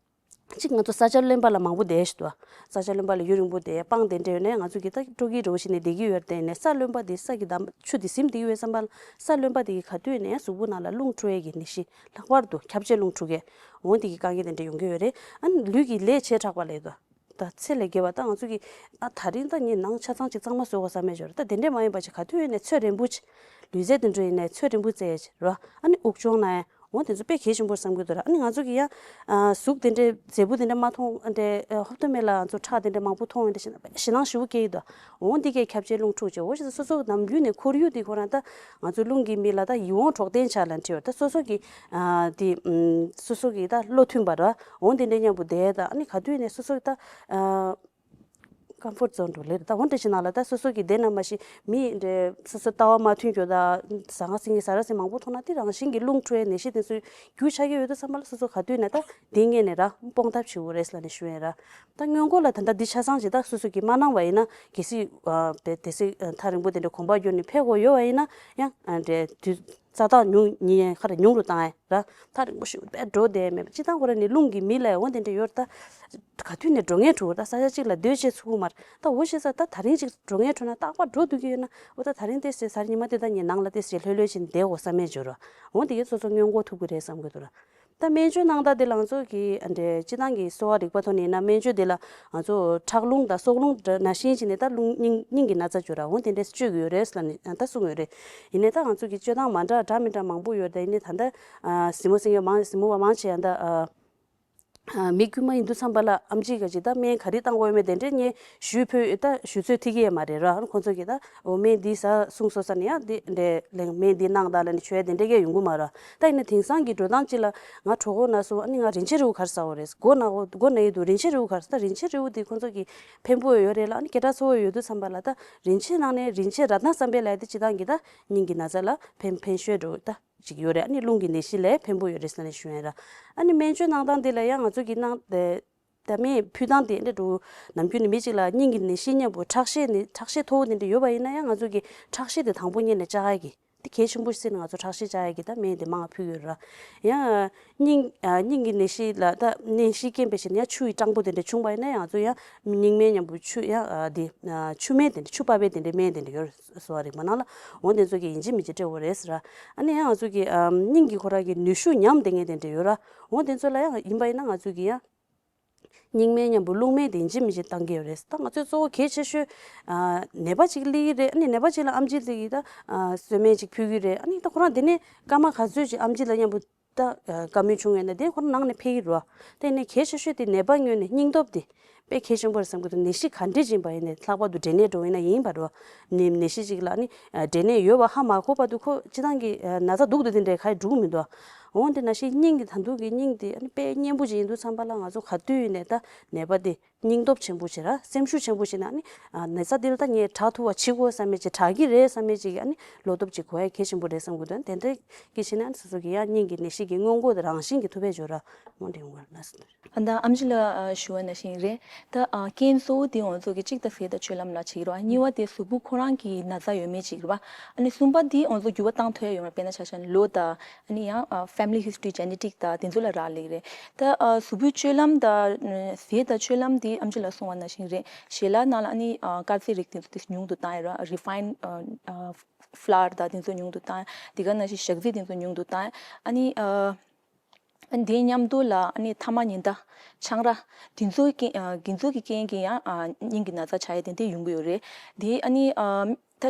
གཅིག་ང་ཚོ་ས་ཆ་རློན་པ་ལ་མང་པོ་བསྡད་ཤི་འདུག་ས་ཆ་རློན་པ་ལ་ཡུན་རིང་པོ་བསྡད། སྤང་དེ་འདྲ་ཡོད་ནའི་ང་ཚོ་གིས་ད་སྤྲོ་སྐྱིད་འདྲ་བོ་བྱས་ནས་བསྡད་ཀྱི་ཡོད་རེད་དེ། ནས་ས་རློན་པ་དེ་ས་གི་འདམ་ཆུ་དེ་ཟིམ་བསྡད་ཀྱི་ཡོད་བསམ་པ་ལ། ས་རློན་པ་དེ་གི་ག་དུས་ནས་གཟུགས་པོ་ནང་ལ་རླུང་འཁྲུག་ཡས་ཀྱི་ནད་གཞི། ལྷག་པར་དུ་ཁྱབ་བྱེད་རླུང་འཁྲུག་ཡས། འོང་དེ་གི་དཀའ་ངལ་དེ་འདྲ་ཡོང་གི་ཡོད་རེད། ཨ་ནི་ལུས་ཀྱི་ལས་བྱེ་བྲག་པ་ལས་དོ། ད་ཚེ་ལས་བརྒལ་བ། ད་ང་ཚོ་གི་ཨ་དེ་རིང་ད་ངས་ནང་ཆ་ཚང་ཅིག་གཙང་མ་བཟོ་དགོས་བསམ་མེད་འབྱོར། ད་དེ་འདྲས་མ་ཡིན་པ་ཅིག་ག་དུས་ཡིན་ནའི་ཚོད་རན་པོ་ཅིག་ལུས་རྩལ་དེ་འདྲ་ཡིན་ནའི་ཚོད་རན་པོ་རྩེ་ཅིག་ར། ཨ་ནི་དབུགས་སྦྱོང་གནང་ཡ། འོ་དེ་ཚོ་དཔེ་གལ་ཆེན་པོ་བསམ་གྱི་འདུག་ར། ཨ་ནི་ང་ཚོ་གི་ཡ་ཨ་གཟུགས་དེ་འདྲས་མཛེས་པོ་དེ་འདྲས་མ་མཐོང་། ཨ་འདྲས་ཨ་ཧོབ་ཏེ་མེད་ལ་ང་ཚོ་ཁྲག་དེ་འདྲས་མང་པོ་མཐོང་ཡོང་དེ་ཞེད་སྣང་ཞེ་པོ་སྐྱེ་ཡི་འདུག་འོ་འདི་གས་ཁྱབ་བྱེད་རླུང་འཁྲུག་ཅིག་འོ་ཞེས་སོ་སོ་ནམ་རྒྱུན་ནས་ཁོར་ཡུག་དེ་ཁོ་རང་ད་ང་ཚོ་རླུང་གི་མི་ལ་ད་ཡིད་འོང་གྲོགས་དན་ཆགས་ལ་འཁྲི་བར། ད་སོ་སོ་གི་ཨ་དེ་ཨམ་སོ་སོ་གི་ད་བློ་མཐུན་པ་ར། འོ་དེ་འདྲས་མཉམ་པོ་བསྡད། ད་ཨ་ནི་ག་དུས་ནས་སོ་སོ་ད་ཨ་ཀམ་ཕོར་ཛོན་འགྲོ་ལེ་རེད། ད་འོ་འདྲ་ཞིག་ནང་ལ་ད་སོ་སོ་གི་བསྡད་ན་མ་གཞི་མི་འདྲ་སོ་སོ་ལྟ་བ་མ་མཐུན་རྒྱུ་ད་ཟ་ང་ཟིང་གི་ཟ་ར་ཟིང་མང་པོ་མཐོང་ན་དེ་རང་བཞིན་གྱི་རླུང་འཁྲུག་ཡས་ནད་གཞི་དེ་ཚོའི་རྒྱུ་ཆགས་ཀྱི་ཡོད་དུས་ཙམ་པ་ལ་སོ་སོ་ག་དུས་ནས་ད་འདི་ངས་ནས་ར་སྤོང་ཐབས་བྱེད་དགོས་རེད་ལབ་ནས་ཞུ་ཡས་ར། ད་སྔོན་འགོག་ལ་ད་ལྟ་འདི་ཆ་ཚང་ཞིག་ད་སོ་སོ་གིས་མ་གནང་བ་ཡིན་ན་གལ་སྲིད་ཨ་དེ་དེ་སྲིད་ཨ་ཐག་རིང་པོ་དེ་འདྲ་གོམ་པ་བརྒྱུད་ནས་ཕེབས་དགོས་ཡོད་པ་ཡིན་ན་ཡང་ཨ་འདྲ་དུས་རྩ་ཐག་ཉུང་ཉིན་ཁ་ར་ཉུང་རུ་བཏང་ཡ་ར། ཐག་རིང་པོ་ཞིག་པས་འགྲོ་བསྡད་མེད་པ། སྤྱིར་བཏང་ཁོ་ར་ནི་རླུང་གི་མི་ལ་འོ་དེ་འདྲ་ཡོད་ད། ག་དུས་ནས་འགྲོ་ངེས་འགྲོ་ད་ས་ཆ་གཅིག་ལ་སྡོད་བྱེད་ཚུགས་མར། ད་འོ་ཞེས་ས་ད་དེ་རིང་གཅིག་འགྲོ་ངེས་འགྲོ་ན་རྟག་པར་འགྲོ་འདུག་གི་ཡོད་ན། འོ་ད་དེ་རིང་ཏེ་ཟེར་ས་ཉི་མ་དེ་ད་ངས་ནང་ལ་ཏེ་ཟེར་ལྷོད་ལྷོད་བྱས་ནས་བསྡད་དགོས་བསམ་མེད་འབྱོར་ར། འོ་དེ་གས་སོ་སོ་སྔོན་འགོག་ཐུབ་ཀྱི་རེད་བསམ་གྱི་འདུག་ར། ད་སྨན་བཅོས་གནང་སྟངས་དེ་ལ་ང་ཚོ་གི་ཨ་འདྲའི་སྤྱི་བཏང་གི་གསོ་བ་རིག་པ་ཐོག་ནས་ཡིན་ན་སྨན་བཅོས་དེ་ལ་ང་ཚོ་ཁྲག་རླུང་དང་སྲོག་རླུང་འདྲ་ནང་བཞིན་བྱས་ནས་ད་རླུང་སྙིང་སྙིང་གི་ན་ཚ་བཅོས་ར་འོ་དེ་འདྲས་བཅོས་ཀྱི་ཡོད་རེད་ལབ་ནས་ད་གསུངས་ཡོད་རེད། ཡིན་ནའི་ད་ང་ཚོ་གི་བཅོས་སྟངས་མ་འདྲ་འདྲ་མི་འདྲ་མང་པོ་ཡོད་རེད། ད་ཡིན་ནའི་ད་ལྟ་ཨ་གཟིགས་མོ་གཟིགས་མཁན་མང་གཟིགས་མོ་བ་མང་ཆེ་ཡང་ད་ཨ། ཨ་མི་དཀྱུས་མ་ཡིན་དུས་ཙམ་པ་ལ་ཨེམ་ཆི་ག་ཅིག་ད་སྨན་ག་རེ་བཏང་དགོས་ཡོད་མེད་དེ་འདྲས་ངས་ཞུས་ཕུལ་ད་ཞུ་ཚོད་ཐིག་གི་ཡོད་མ་རེད་ར། ཁོང་ཚོ་གིས་ད་འོ་སྨན་འདི་ཟ་གསུངས་སོང་ཟེར་ནས་ཡང་འདི་འདྲས་ལན་སྨན་འདི་གནང་དང་ལབ་ནས་བྱས་དེ་འདྲས་ཀྱང་ཡོང་གི་མ་རེད། ད་ཡིན་ན་དེང་སང་གི་འགྲོ་སྟངས་ཅིག་ལ་ང་གྲོད་ཁོག་ན་སོང་། ཨ་ནི་ང་རིན་ཆེན་རིལ་བུ་ག་རེ་ཟ་དགོས་རེད། མགོ་ན་མགོ་ན་ཡི་འདུག་རིན་ཆེན་རིལ་བུ་ག་རེ་ཟ། ད་རིན་ཆེན་རིལ་བུ་འདི་ཁོང་ཚོ་གིས་ཕན་པོ་ཡོད་རེད་ལ། ཨ་ནི་སྐད་གྲགས་ཚ་བོ་ཡོད་དུས་ཙམ་པ་ལ་ད་རིན་ཆེན་ནང་ནས་རིན་ཆེན་རཏྣ་བསམ་འཕེལ་ལབ་ཡ་དེ་སྤྱིར་བཏང་གི་ད་སྙིང་གི་ན་ཚ་ལ་ཕན་ཕན་ཤོས་འགྲོ་ད། ཅིག་ཡོད་རེད། ཨ་ནི་རླུང་གི་ནད་གཞི་ལ་ཕན་པོ་ཡོད་རེད་ཟེར་ནས་ཞུ་ཡ་ར། ཨ་ནི་སྨན་བཅོས་གནང་སྟངས་འདི་ལ་ཡང་ང་ཚོ་གིས་གནང་སྟེ་ད་སྨན་ཕུལ་སྟངས་དེ་འདྲ་འགྲོ། ནམ་རྒྱུན་ནས་མི་གཅིག་ལ་སྙིང་གི་ནད་གཞི་མཉམ་པོ་ཁྲག་ཤེད་ནི་ཁྲག་ཤེད་མཐོ་བོ་དེ་འདྲ་ཡོད་པ་ཡིན་ན་ཡང་ང་ཚོ་གིས་ཁྲག་ཤེད་དེ་དང་པོ་ཉིད་ནས་བཅག་ཡ་གི་དེ་གལ་ཆེན་པོ་ཞིག་ཟེར་ནས་ང་ཚོ་ཁྲག་ཤེད་བཅག་ཡ་གི་ད་སྨན་དེ་མང་བ་ཕུལ་གྱི་ཡོད་ར། ཡང་སྙིང་ཨ་སྙིང་གི་ནད་གཞི་ལ་ད་ནད་གཞི་རྐྱེན་པས་ཞེས་ན་ཡང་ཆུ་ཡི་སྐྲངས་པོ་དེ་འདྲ་བྱུང་བ་ཡིན་ན་ཡང་ང་ཚོ་ཡང་སྙིང་སྨན་མཉམ་པོ་ཆུ་ཡང་ཨ་དེ་ཨ་ཆུ་སྨན་དེ་འདྲ་ཆུ་ཕབ་པའི་དེ་འདྲའི་སྨན་དེ་འདྲ་ཡོད་རེད། གསོ་བ་རིག་པ་ནང་ལ་འོ་དེ་ཚོ་གི་ཡིན་གཅིག་མིན་གཅིག་སྤྲད་དགོས་རེད་ཟེར་ར། ཨ་ནི་ཡང་ང་ཚོ་གི་ཨམ་སྙིང་གི་ཁོ་རང་གི་ནུས་ཤུགས་ཉམས་བསྡད་མཁན་དེ་འདྲ་ཡོད་ར། འོ་དེ་ཚོ་ལ་ཡང་ཡིན་པ་ཡིན་ན་ང་ཚོ་གི་ཡང་སྙིང་སྨན་མཉམ་པོ་རླུང་སྨན་དེ་ཡིན་གཅིག་མིན་གཅིག་བཏང་གི་ཡོད་རེད། ད་ང་ཚོས་གཙོ་བོ་གལ་ཆེ་ཤོས་ཨ་ནད་པ་ཅིག་སླེབས་ཀྱི་རེད། ཨ་ནི་ནད་པ་ཅིག་ལ་ཨེམ་ཆི་དེ་གི་ད་ཨ་གསོལ་སྨན་ཅིག་ཕུལ་གྱི་རེད། ཨ་ནི་ད་ཁོ་རང་དེ་ནས་སྐར་མ་ག་ཚོད་ཅིག་ཨེམ་ཆི་ལ་མཉམ་པོ་ད་ཨ་བཀའ་མོལ་བྱུང་ཡོད་ན་དེ་ཁོ་རང་ནང་ནས་ཕེབས་ཀྱི་རེད་བ། དེ་ནས་གལ་ཆེ་ཤོས་དེ་ནད་པ་ངོས་ནས་སྙིང་སྟོབས་དེ་དཔེ་གལ་ཆེན་པོ་རེད་བསམ་གྱི་འདུག་ནད་གཞི་ག་འདྲས་ཅིག་ཡིན་པ་ཡིན་ནའི་ལྷག་པར་དུ་འབྲས་ནད་འདྲ་བོ་ཡིན་ན་ཡིན་པ་རེད་བ། ནད་ནད་གཞི་ཅིག་ལ་ནི་ཨ་འབྲས་ནད་ཡོད་པ་ཧ་མ་གོ་བར་དུ་ཁོ་སྤྱིར་བཏང་གི་ཨ་ན་ཚ་སྡུག་ཏུ་དེ་འདྲས་ག་ཡི་འགྲོ་གི་མི་འདུག་འོན་ཏེ་ན་ཤི་སྙིང་གི་ད་དུང་གི་སྙིང་དེ་ཨ་ནི་དཔེ་མཉེན་པོ་ཅིག་ཡིན་དུས་ཙམ་པ་ལ་ང་ཚོ་ག་དུས་ཡིན་ནའི་ད་ནད་པ་དེ་སྙིང་སྟོབས་ཆེན་པོ་བྱེད་ར། སེམས་ཤུགས་ཆེན་པོ་བྱེད་ན་ཨ་ནི་ཨ་ན་ཚ་འདི་ལ་ད་ངས་དྲག་ཐུབ་པ་བྱེད་དགོས་བསམ་མེད་ཅིག་དྲག་གི་རེད་བསམ་མེད་ཅིག་ཨ་ནི་བློ་སྟོབས་ཅིག་དགོས་ཡ་གལ་ཆེན་པོ་རེད་བསམ་གི་འདུག་དེ་འདྲ་གི་བྱས་ན་ཨ་ནི་སོ་སོ་གི་ཡང་སྙིང་གི་ནད་གཞི་གི་སྔོན་འགོག་དེ་རང་བཞིན་གྱི་ཐུབ་པའི་འབྱོར་ར་མོ་འདྲེན་དགོས་ལ་ཟེར། ཨ་ད་ཨམ་ཆི་ལ་ཨ་ཞུ་བ་ནང་བཞིན་རེད། ད་ཨ་རྐྱེན་གཙོ་བོ་དེ་ང་ཚོ་གི་གཅིག་ད་ཟས་དང་སྤྱོད་ལམ་ལ་བྱེད་ཀྱི་རེད། གཉིས་པ་དེ་གཟུགས་པོ་ཁོ་རང་གི་ན་ཚ་ཡོད་མེད་ཅིག་རེད་བ། ཨ་ནི་གསུམ་པ་དེ་ང་ཚོ་འགྱུར་བ་བཏང་ཐུབ་ཡ་ཡོད་མ་རེད། དཔེར་ན་ཆ་བཞག་ན་ལོ་དང་ཨ་ནི་ཡང་ཨ་family history genetic དང་དེ་ཚོ་ལ་རག་ལས་ཀྱི་རེད། ད་ཨ་གཟུགས་པོའི་སྤྱོད་ལམ་དང་ཨ་ཟས་དང་སྤྱོད་ལམ་དེ་ཨམ་ཆི་ལ་གསུངས་པ་ནང་བཞིན་རེད། ཞལ་ལག་ནང་ལ་ཨ་ནི་ཨ་དཀར་ཟས་རིགས་དེ་ཚོ་དེ་ཉུང་དུ་བཏང་ཡ་ར། refined ཨ་ཨ་flour དང་དེ་ཚོ་ཉུང་དུ་བཏང་། དེ་ག་ནང་བཞིན་ཞག་ཚི་དེ་ཚོ་ཉུང་དུ་བཏང་། ཨ་ནི་ཨ། ཨ་ནི་དེའི་མཉམ་དུ་ལ་ཨ་ནི་ཐ་མག་ཉི་ཟླ། ཆང་རག་དེ་ཚོའི་རྐྱེན་ཨ་དེ་ཚོའི་གི་རྐྱེན་གྱིས་ཡང་ཨ་སྙིང་གི་ན་ཚ་ཆགས་ཡས་དེ་འདྲ་ཡོང་གི་ཡོད་རེད། དེ་ཨ་ནི་ཨ་ད་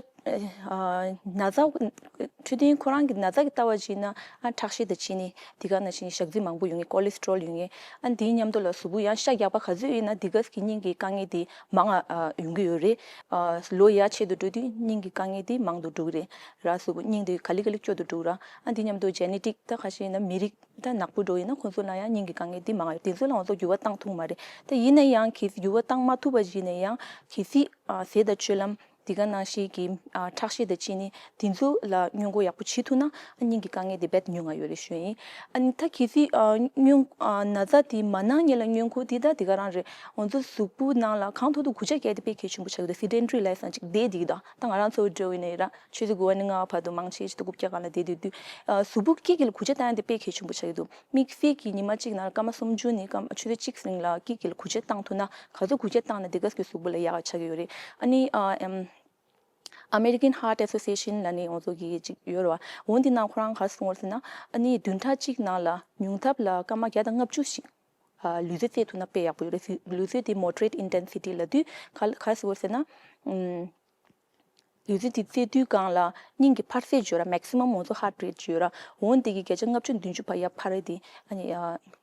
ཨ་ན་ཚ་འཕྲོད་བསྟེན་ཁོ་རང་གི་ན་ཚ་གི་ལྟ་བ་བྱས་ན་ཨ་ཁྲག་ཤེད་དང་ཅི་ནི་དེ་ག་ནང་བཞིན་ཞག་ཚི་མང་པོ་ཡོང་ངེས། cholesterol ཡོང་ངེས། ཨ་ནི་དེའི་མཉམ་དུ་ལ་གཟུགས་པོ་ཡང་ཤ་རྒྱགས་པ་ག་ཚོད་ཡིན་ན་དེ་ག་གི་སྙིང་གི་དཀའ་ངལ་དེ་མང་ཨ་ཡོང་གི་ཡོད་རེད། ཨ་ལོ་ཡར་ཆེ་དུ་འགྲོ་དུས་སྙིང་གི་དཀའ་ངལ་དེ་མང་དུ་འགྲོ་གི་རེད་ར། གཟུགས་པོ་སྙིང་དེ་ག་ལེ་ག་ལེ་སྐྱོ་དུ་འགྲོ་ར། ཨ་དེ་མཉམ་དུ་genetic ད་ཁ་ཤས་ཡིན་ན་མི་རིགས་ད་ནག་པོ་འགྲོ་ཡིན་ན་ཁོང་ཚོ་ལ་ཡང་སྙིང་གི་དཀའ་ངལ་འདི་མང་ཡོད། དེ་ཚོ་ལ་ང་ཚོ་འགྱུར་བ་བཏང་ཐུབ་མ་རེད། ད་ཡིན་ན་ཡང་གལ་སྲིད་འགྱུར་བ་བཏང་མ་ཐུབ་པ་ཡིན་ན་ཡང་གལ་སྲིད་ཨ་ཟས་དང་སྤྱོད་ལམ་ འདི་ག་ནང་བཞིན་གྱི་ཨ་ཁྲག་ཤེད་དང་གཅིན་སྙི་འདི་ཚོ་ལ་སྔོན་འགོག་ཡག་པོ་བྱེད་ཐུབ་ན་ཨ་སྙིང་གི་དཀའ་ངལ་དེ་རྦད་ཉུང་ང་ཡོད་རེད་ཞུ་ཡིན། ཨ་ནི་ད་གལ་སྲིད་ཨ་སྔོན་ཨ་ན་ཚ་དེ་མ་ན་སྔོན་ལ་སྔོན་འགོག་འདི་ད་འདི་ག་རང་རེད། ང་ཚོ་གཟུགས་པོ་ནང་ལ་གང་ཐུབ་ཐུབ་གུ་ཆ་རྒྱག་དེ་དཔེ་གལ་ཆེན་པོ་ཆགས་ཀྱི་འདུག་སེ་ཌེན་ཊ་རི་ལའིབ་སང་ཅིག་བསྡད་འདི་གི་ད་ད་ང་རང་ཚོ་འགྲོ་ཡིན་ནའི་ར་ཆུ་ཚོད་དགུ་པ་ནས་ལྔ་པ་བར་དུ་མང་ཆེ་ཆུ་ཚོད་དགུ་བརྒྱ་སྒང་ལ་བསྡད་དུས་དུས་ཨ་གཟུགས་པོ་སྐྱིད་སྐྱིད་ལ་གུ་ཆ་བཏང་ཡ་དེ་དཔེ་གལ་ཆེན་པོ་ཆགས་ཀྱི་འདུག་དམིགས་བསལ་གྱི་ཉི་མ་གཅིག་ནང་ལ་སྐར་མ་སུམ་ཅུ་ནས་སྐར་མ་ཆུ་ཚོད་གཅིག་རིང་ལ་སྐྱིད་སྐྱིད་ལ་གུ་ཆ་བཏང་ཐུབ་ན་ག་ཚོད་གུ་ཆ་བཏང་ན་དེ་ག་ཚོད་གཟུགས་པོ་ལ་ཡག་ག་ཆགས་ཀྱི་ཡོད་རེད། ཨ་ནི་ཨ་ཨམ་American Heart Association ལ་ནི་ང་ཚོ་གི་ཅིག་ཡོད་རེད་བ། འོ་འདི་ནང་ཁོ་རང་ག་རེ་གསུངས་ཡོད་ཟེར་ན་ཨ་ནི་བདུན་ཕྲག་གཅིག་ནང་ལ་ཉུང་མཐའ་ལ་སྐར་མ་བརྒྱ་དང་ལྔ་བཅུ་ཞིག་ཨ་ལུས་རྩལ་རྩེད་ཐུབ་ན་དཔེ་ཡག་པོ་ཡོད་རེད། ལུས་རྩལ་དེ་moderate intensity ལབ་དུས་ག་ག་རེ་ཟེར་ཡོད་ཟེར་ན་ཨམ། ལུས་རྩལ་དེ་རྩེ་དུས་སྒང་ལ་སྙིང་གི་འཕར་ཚད་བརྗོད་ར་maximum ང་ཚོ་heart rate བརྗོད་ར་འོ་འདི་གི་བརྒྱ་ཆ་ལྔ་བཅུ་ནས་བདུན་ཅུ་བར་ཡར་འཕར་རེད་དེ་ཨ་ནི་ཡ་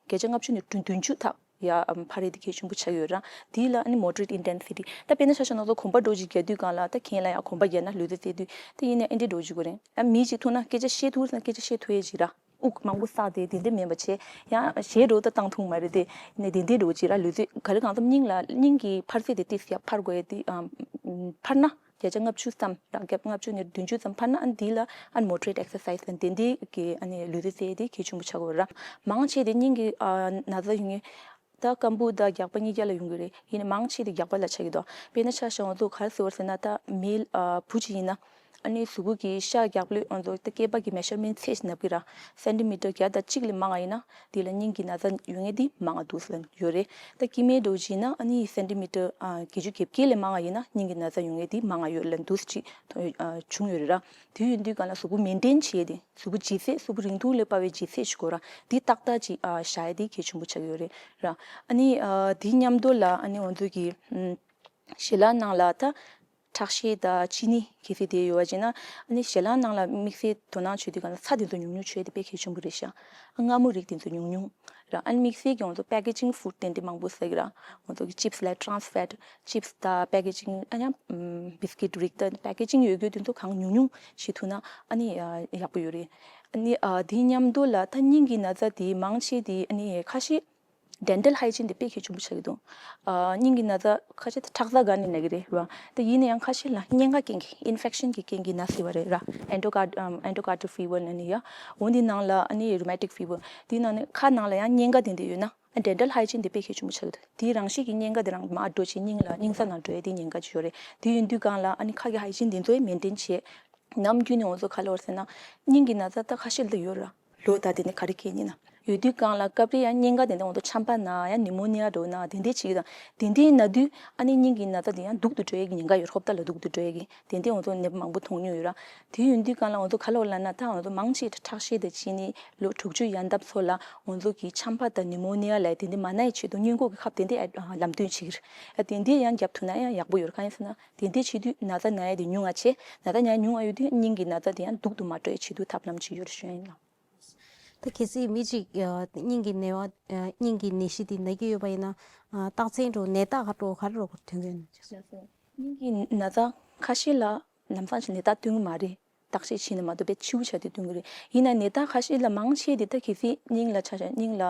བརྒྱ་ཆ་ལྔ་བཅུ་ནས་བདུན་བདུན་ཅུ་ཐག་ཡ་འཕར་རེད་དེ་གལ་ཆེན་པོ་ཆགས་ཡོད་ར། དེ་ལ་ཨ་ནི་moderate intensity ད་དཔེར་ན་ཆ་བཞག་ན་ང་ཚོ་གོམ་པ་འགྲོ་ཅིག་རྒྱག་དུས་སྒང་ལ་ད་ཁྱེད་ལ་ཡ་གོམ་པ་རྒྱག་ན་ལུས་རྩལ་རྩེ་དུས་ད་ཡིན་ནའི་ཨེ་འདྲ་འགྲོ་ཅིག་དགོས་རེད། ཨ་མི་ཅིག་ཐུག་ན་སྐད་ཆ་བཤད་ཐུབ་ན་སྐད་ཆ་བཤད་ཐུབ་ཡས་ཅིག་ར། དབུགས་མང་པོ་བསགས་ཏེ་དེ་འདྲ་མིན་པ་བྱས་ཡང་གཞས་འདྲ་བོ་ད་བཏང་ཐུབ་མ་རེད་དེ་ནས་དེ་འདྲ་འདྲ་བོ་ཅིག་ར། ལུས་རྩལ་ག་རེ་གང་འཚམ་སྙིང་ལ་སྙིང་གི་འཕར་ཚད་དེ་ཏོག་ཙམ་ཡར་འཕར་དགོས་ཡ་དེ་ཨམ་འཕར་ན་བརྒྱ་ཆ་ལྔ་བཅུ་ཙམ་དང་བརྒྱ་ལྔ་བཅུ་ནས་བདུན་ཅུ་ཙམ་འཕར་ན་ཨ་འདི་ལ་ཨ་moderate exercise དང་དེ་འདྲའི་གི་ཨ་ནི་ལུས་རྩལ་རྩེ་ཡ་དེ་གལ་ཆེན་པོ་ཆགས་ཀྱི་ཡོད་ར། མང་ཆེ་དེ་སྙིང་གི་ཨ་ན་ཚ་ཡོད་མཁན་ད་སྐམ་པོ་དང་རྒྱགས་པ་གཉིས་ཀ་ལ་ཡོང་གི་རེད། ཡིན་ནའི་མང་ཆེ་དེ་རྒྱགས་པ་ལ་ཆགས་ཀྱི་འདུག་དཔེར་ན་ཆ་བཞག་ང་ཚོ་ག་རེ་ཟེར་བ་ཟེར་ན་ད་མི་ཨ་བུ་གཅིག་ཡིན་ན། ཨ་ནི་གཟུགས་པོ་གི་ཤ་རྒྱགས་པ་ལོས་ང་ཚོ་ད་སྐེད་པ་གི་measurement ཚད་ནབ་ཀྱི་ར། སེན་ཏི་མི་ཊར་བརྒྱ་དང་གཅིག་ལས་མང་བ་ཡིན་ན་དེ་ལ་སྙིང་གི་ན་ཚ་ཡོད་མཁན་དེ་མང་བ་འདུག་ཟེར་ཡོད་རེད། ད་སྐྱེ་དམན་འདྲ་བོ་ཅིག་ཡིན་ན་ཨ་ནི་སེན་ཏི་མི་ཊར་ཨ་བརྒྱད་ཅུ་གྱ་བརྒྱད་ལས་མང་བ་ཡིན་ན་སྙིང་གི་ན་ཚ་ཡོད་མཁན་དེ་མང་བ་ཡོད་ལབ་འདུག་ཅིག་ཐོ་ཨ་བྱུང་ཡོད་རེད་ར། དེ་ཡིན་དུས་གང་ལ་གཟུགས་པོ་མེན་ཊེན་བྱས་ཏེ་གཟུགས་པོ་ལྗིད་ཚད་གཟུགས་པོ་རིང་ཐུང་ལས་དཔའ་བའི་ལྗིད་ཚད་ཞིག་དགོས་ར། དེ་ཏག་ཏག་ཅིག་ཨ་བཞག་ཡ་དེ་གལ་ཆེན་པོ་ཆགས་ཀྱི་ཡོད་རེད་ར། ཨ་ནི་ཨ་དེའི་མཉམ་དུ་ལ་ཨ་ནི་ང་ཚོ་གི་ཨམ། ཞལ་ལག་ནང་ལ་ད་ཁྲག་ཤེད་དང་གཅིན་སྙི་གལ་སྲིད་དེ་ཡོད་པ་ཅིག་ན་ཨ་ནི་ཞལ་ལག་ནང་ལ་དམིགས་བསལ་དོ་སྣང་བྱེད་དུས་གང་ལ་ཚྭ་དེ་ཚོ་ཉུང་ཉུང་མཆོད་དེ་དཔེ་གལ་ཆེན་པོ་རེད་ཤག་ཨ་མངར་མོ་རིགས་དེ་ཚོ་ཉུང་ཉུང་ར། ཨ་ནི་དམིགས་བསལ་གྱི་ང་ཚོ་packaging food དེ་འདྲ་མང་པོ་ཟ་གི་ར། ང་ཚོ་གི་chips ལ་trans fat chips དང་packaging ཨ་ནི་ཡང་biscuit རིགས་དང་packaging ཡོད་རྒྱུ་དེ་ཚོ་གང་ཉུང་ཉུང་བྱེད་ཐུབ་ན་ཨ་ནི་ཡག་པོ་ཡོད་རེད། ཨ་ནི་དེའི་མཉམ་དུ་ལ་ད་སྙིང་གི་ན་ཚ་དེ་མང་ཆེ་དེ་ཨ་ནི་ཁ་ཤས་dental hygiene དེ་དཔེ་གལ་ཆེན་པོ་ཆགས་ཀྱི་འདུག་ཨ་སྙིང་གི་ན་ཚ་ཁ་ཤས་དེ་ཁྲག་རྩ་འགག་ནས་ན་གི་རེད་ར། དེ་ཡིན་ན་ཡང་ཁ་ཤས་ལ་གཉན་ཁ་རྐྱེན་གྱིས་infection གྱི་རྐྱེན་གྱིས་ན་སྲིད་པ་རེད་ར། endocardium endocardial fever ནི་ཡ། འོ་འདི་ནང་ལ་ཨ་ནི་rheumatic fever འདི་ནང་ནས་ཁ་ནང་ལ་ཡང་གཉན་ཁ་དེ་འདྲ་ཡོད་ན་dental hygiene དེ་དཔེ་གལ་ཆེན་པོ་ཆགས་ཀྱི་འདུག་དེའི་རང་བཞིན་གྱི་གཉན་ཁ་དེ་རང་མར་འགྲོ་བྱས་སྙིང་ལ་སྙིང་རྩ་ནང་འགྲོ་ཡ་དེ་ཉེན་ཁ་ཅིག་ཡོད་རེད། དེ་ཡིན་དུས་གང་ལ་ཨ་ནི་ཁ་གི་hygiene དེ་ཚོ་ཡང་maintain བྱས། ནམ་རྒྱུན་ནས་ང་ཚོ་ག་ལབ་དགོས་ཟེར་ན། སྙིང་གི་ན་ཚ་ད་ཁ་ཤས་ལ་ཡོད་ར། ལོ་ད་དེ་ནས་ག་རེ་སྐྱེས་ཉིན་ན། ཡོད་དུས་གང་ལ་སྐབས་རེ་ཡང་གཉན་ཁ་དེ་འདྲ་ང་ཚོ་ཆམ་པ་ན་ཡང་pneumonia འདྲ་བོ་ན་དེ་འདྲའི་བྱེད་ཀྱི་དང་དེ་འདྲའི་ན་དུས་ཨ་ནི་སྙིང་གི་ན་ཚ་དེ་ཡང་སྡུག་ཏུ་འགྲོ་ཡས་ཀྱི་ཉེན་ཁ་ཡོད་ར། ཧོབ་ཏ་ལ་སྡུག་ཏུ་འགྲོ་ཡས་ཀྱི་དེ་འདྲའི་ང་ཚོ་ནད་པ་མང་པོ་མཐོང་མྱོང་ཡོད་ར། དེ་ཡིན་དུས་གང་ལ་ང་ཚོ་ག་ལབ་དགོས་ལབ་ན་ད་ང་ཚོ་མང་ཆེ་ཁྲག་ཤེད་དང་གཅིན་སྙི་ལོ་དྲུག་ཅུ་ཡར་འདབ་ཚོ་ལ་ང་ཚོ་གི་ཆམ་པ་དང་pneumonia ལབ་དེ་འདྲའི་མ་ན་ཡས་ཆེད་དུ་སྔོན་འགོག་གི་ཁབ་དེ་འདྲའི་ཨ་ལམ་སྟོན་བྱེད་ཀྱི་རེད། ཨ་དེ་འདྲའི་ཡང་བརྒྱབ་ཐུབ་ན་ཡང་ཡག་པོ་ཡོད་ར། གང་ཡིན་ཟེར་ན། དེ་འདྲའི་བྱེད་དུས་ན་ཚ་ན་ཡ་དེ་ཉུང་བ་བྱས། ན་ཚ་ན་ཡ་ཉུང་བ་ཡོད་དུས་སྙིང་གི་ན་ཚ་དེ་ཡང་སྡུག་ཏུ་མ་འགྲོ་ཡའི་ཆེད་དུ་ཐབས་ལམ་ཅིག་ཡོད་རེད་ཞུ་ཡིན་ལགས། ད་གལ་སྲིད་མི་གཅིག་ཨ་སྙིང་གི་ནད་པ་ཨ་སྙིང་གི་ནད་གཞི་དེ་ན་གི་ཡོད་པ་ཡིན་ན་ཨ་རྟགས་མཚན་འདྲ་བོ་ནད་རྟགས་ག་འདྲ་བོ་ག་རེ་འདྲ་བོ་ཐོན་གི་ཡོད་ན། སྙིང་གི་ན་ཚ་ཁ་ཤས་ལ་ལམ་སང་ཅིག་ནད་རྟགས་སྟོན་གི་མ་རེད། བརྟག་དཔྱད་བྱས་ན་མ་གཏོགས་དཔེ་ཕྱི་པོ་ཆགས་དུས་སྟོན་གི་རེད། ཡིན་ན་ནད་རྟགས་ཁ་ཤས་ལ་མང་ཆེ་དེ་ད་གལ་སྲིད་སྙིང་ལ་ཆ་བཞག་སྙིང་ལ་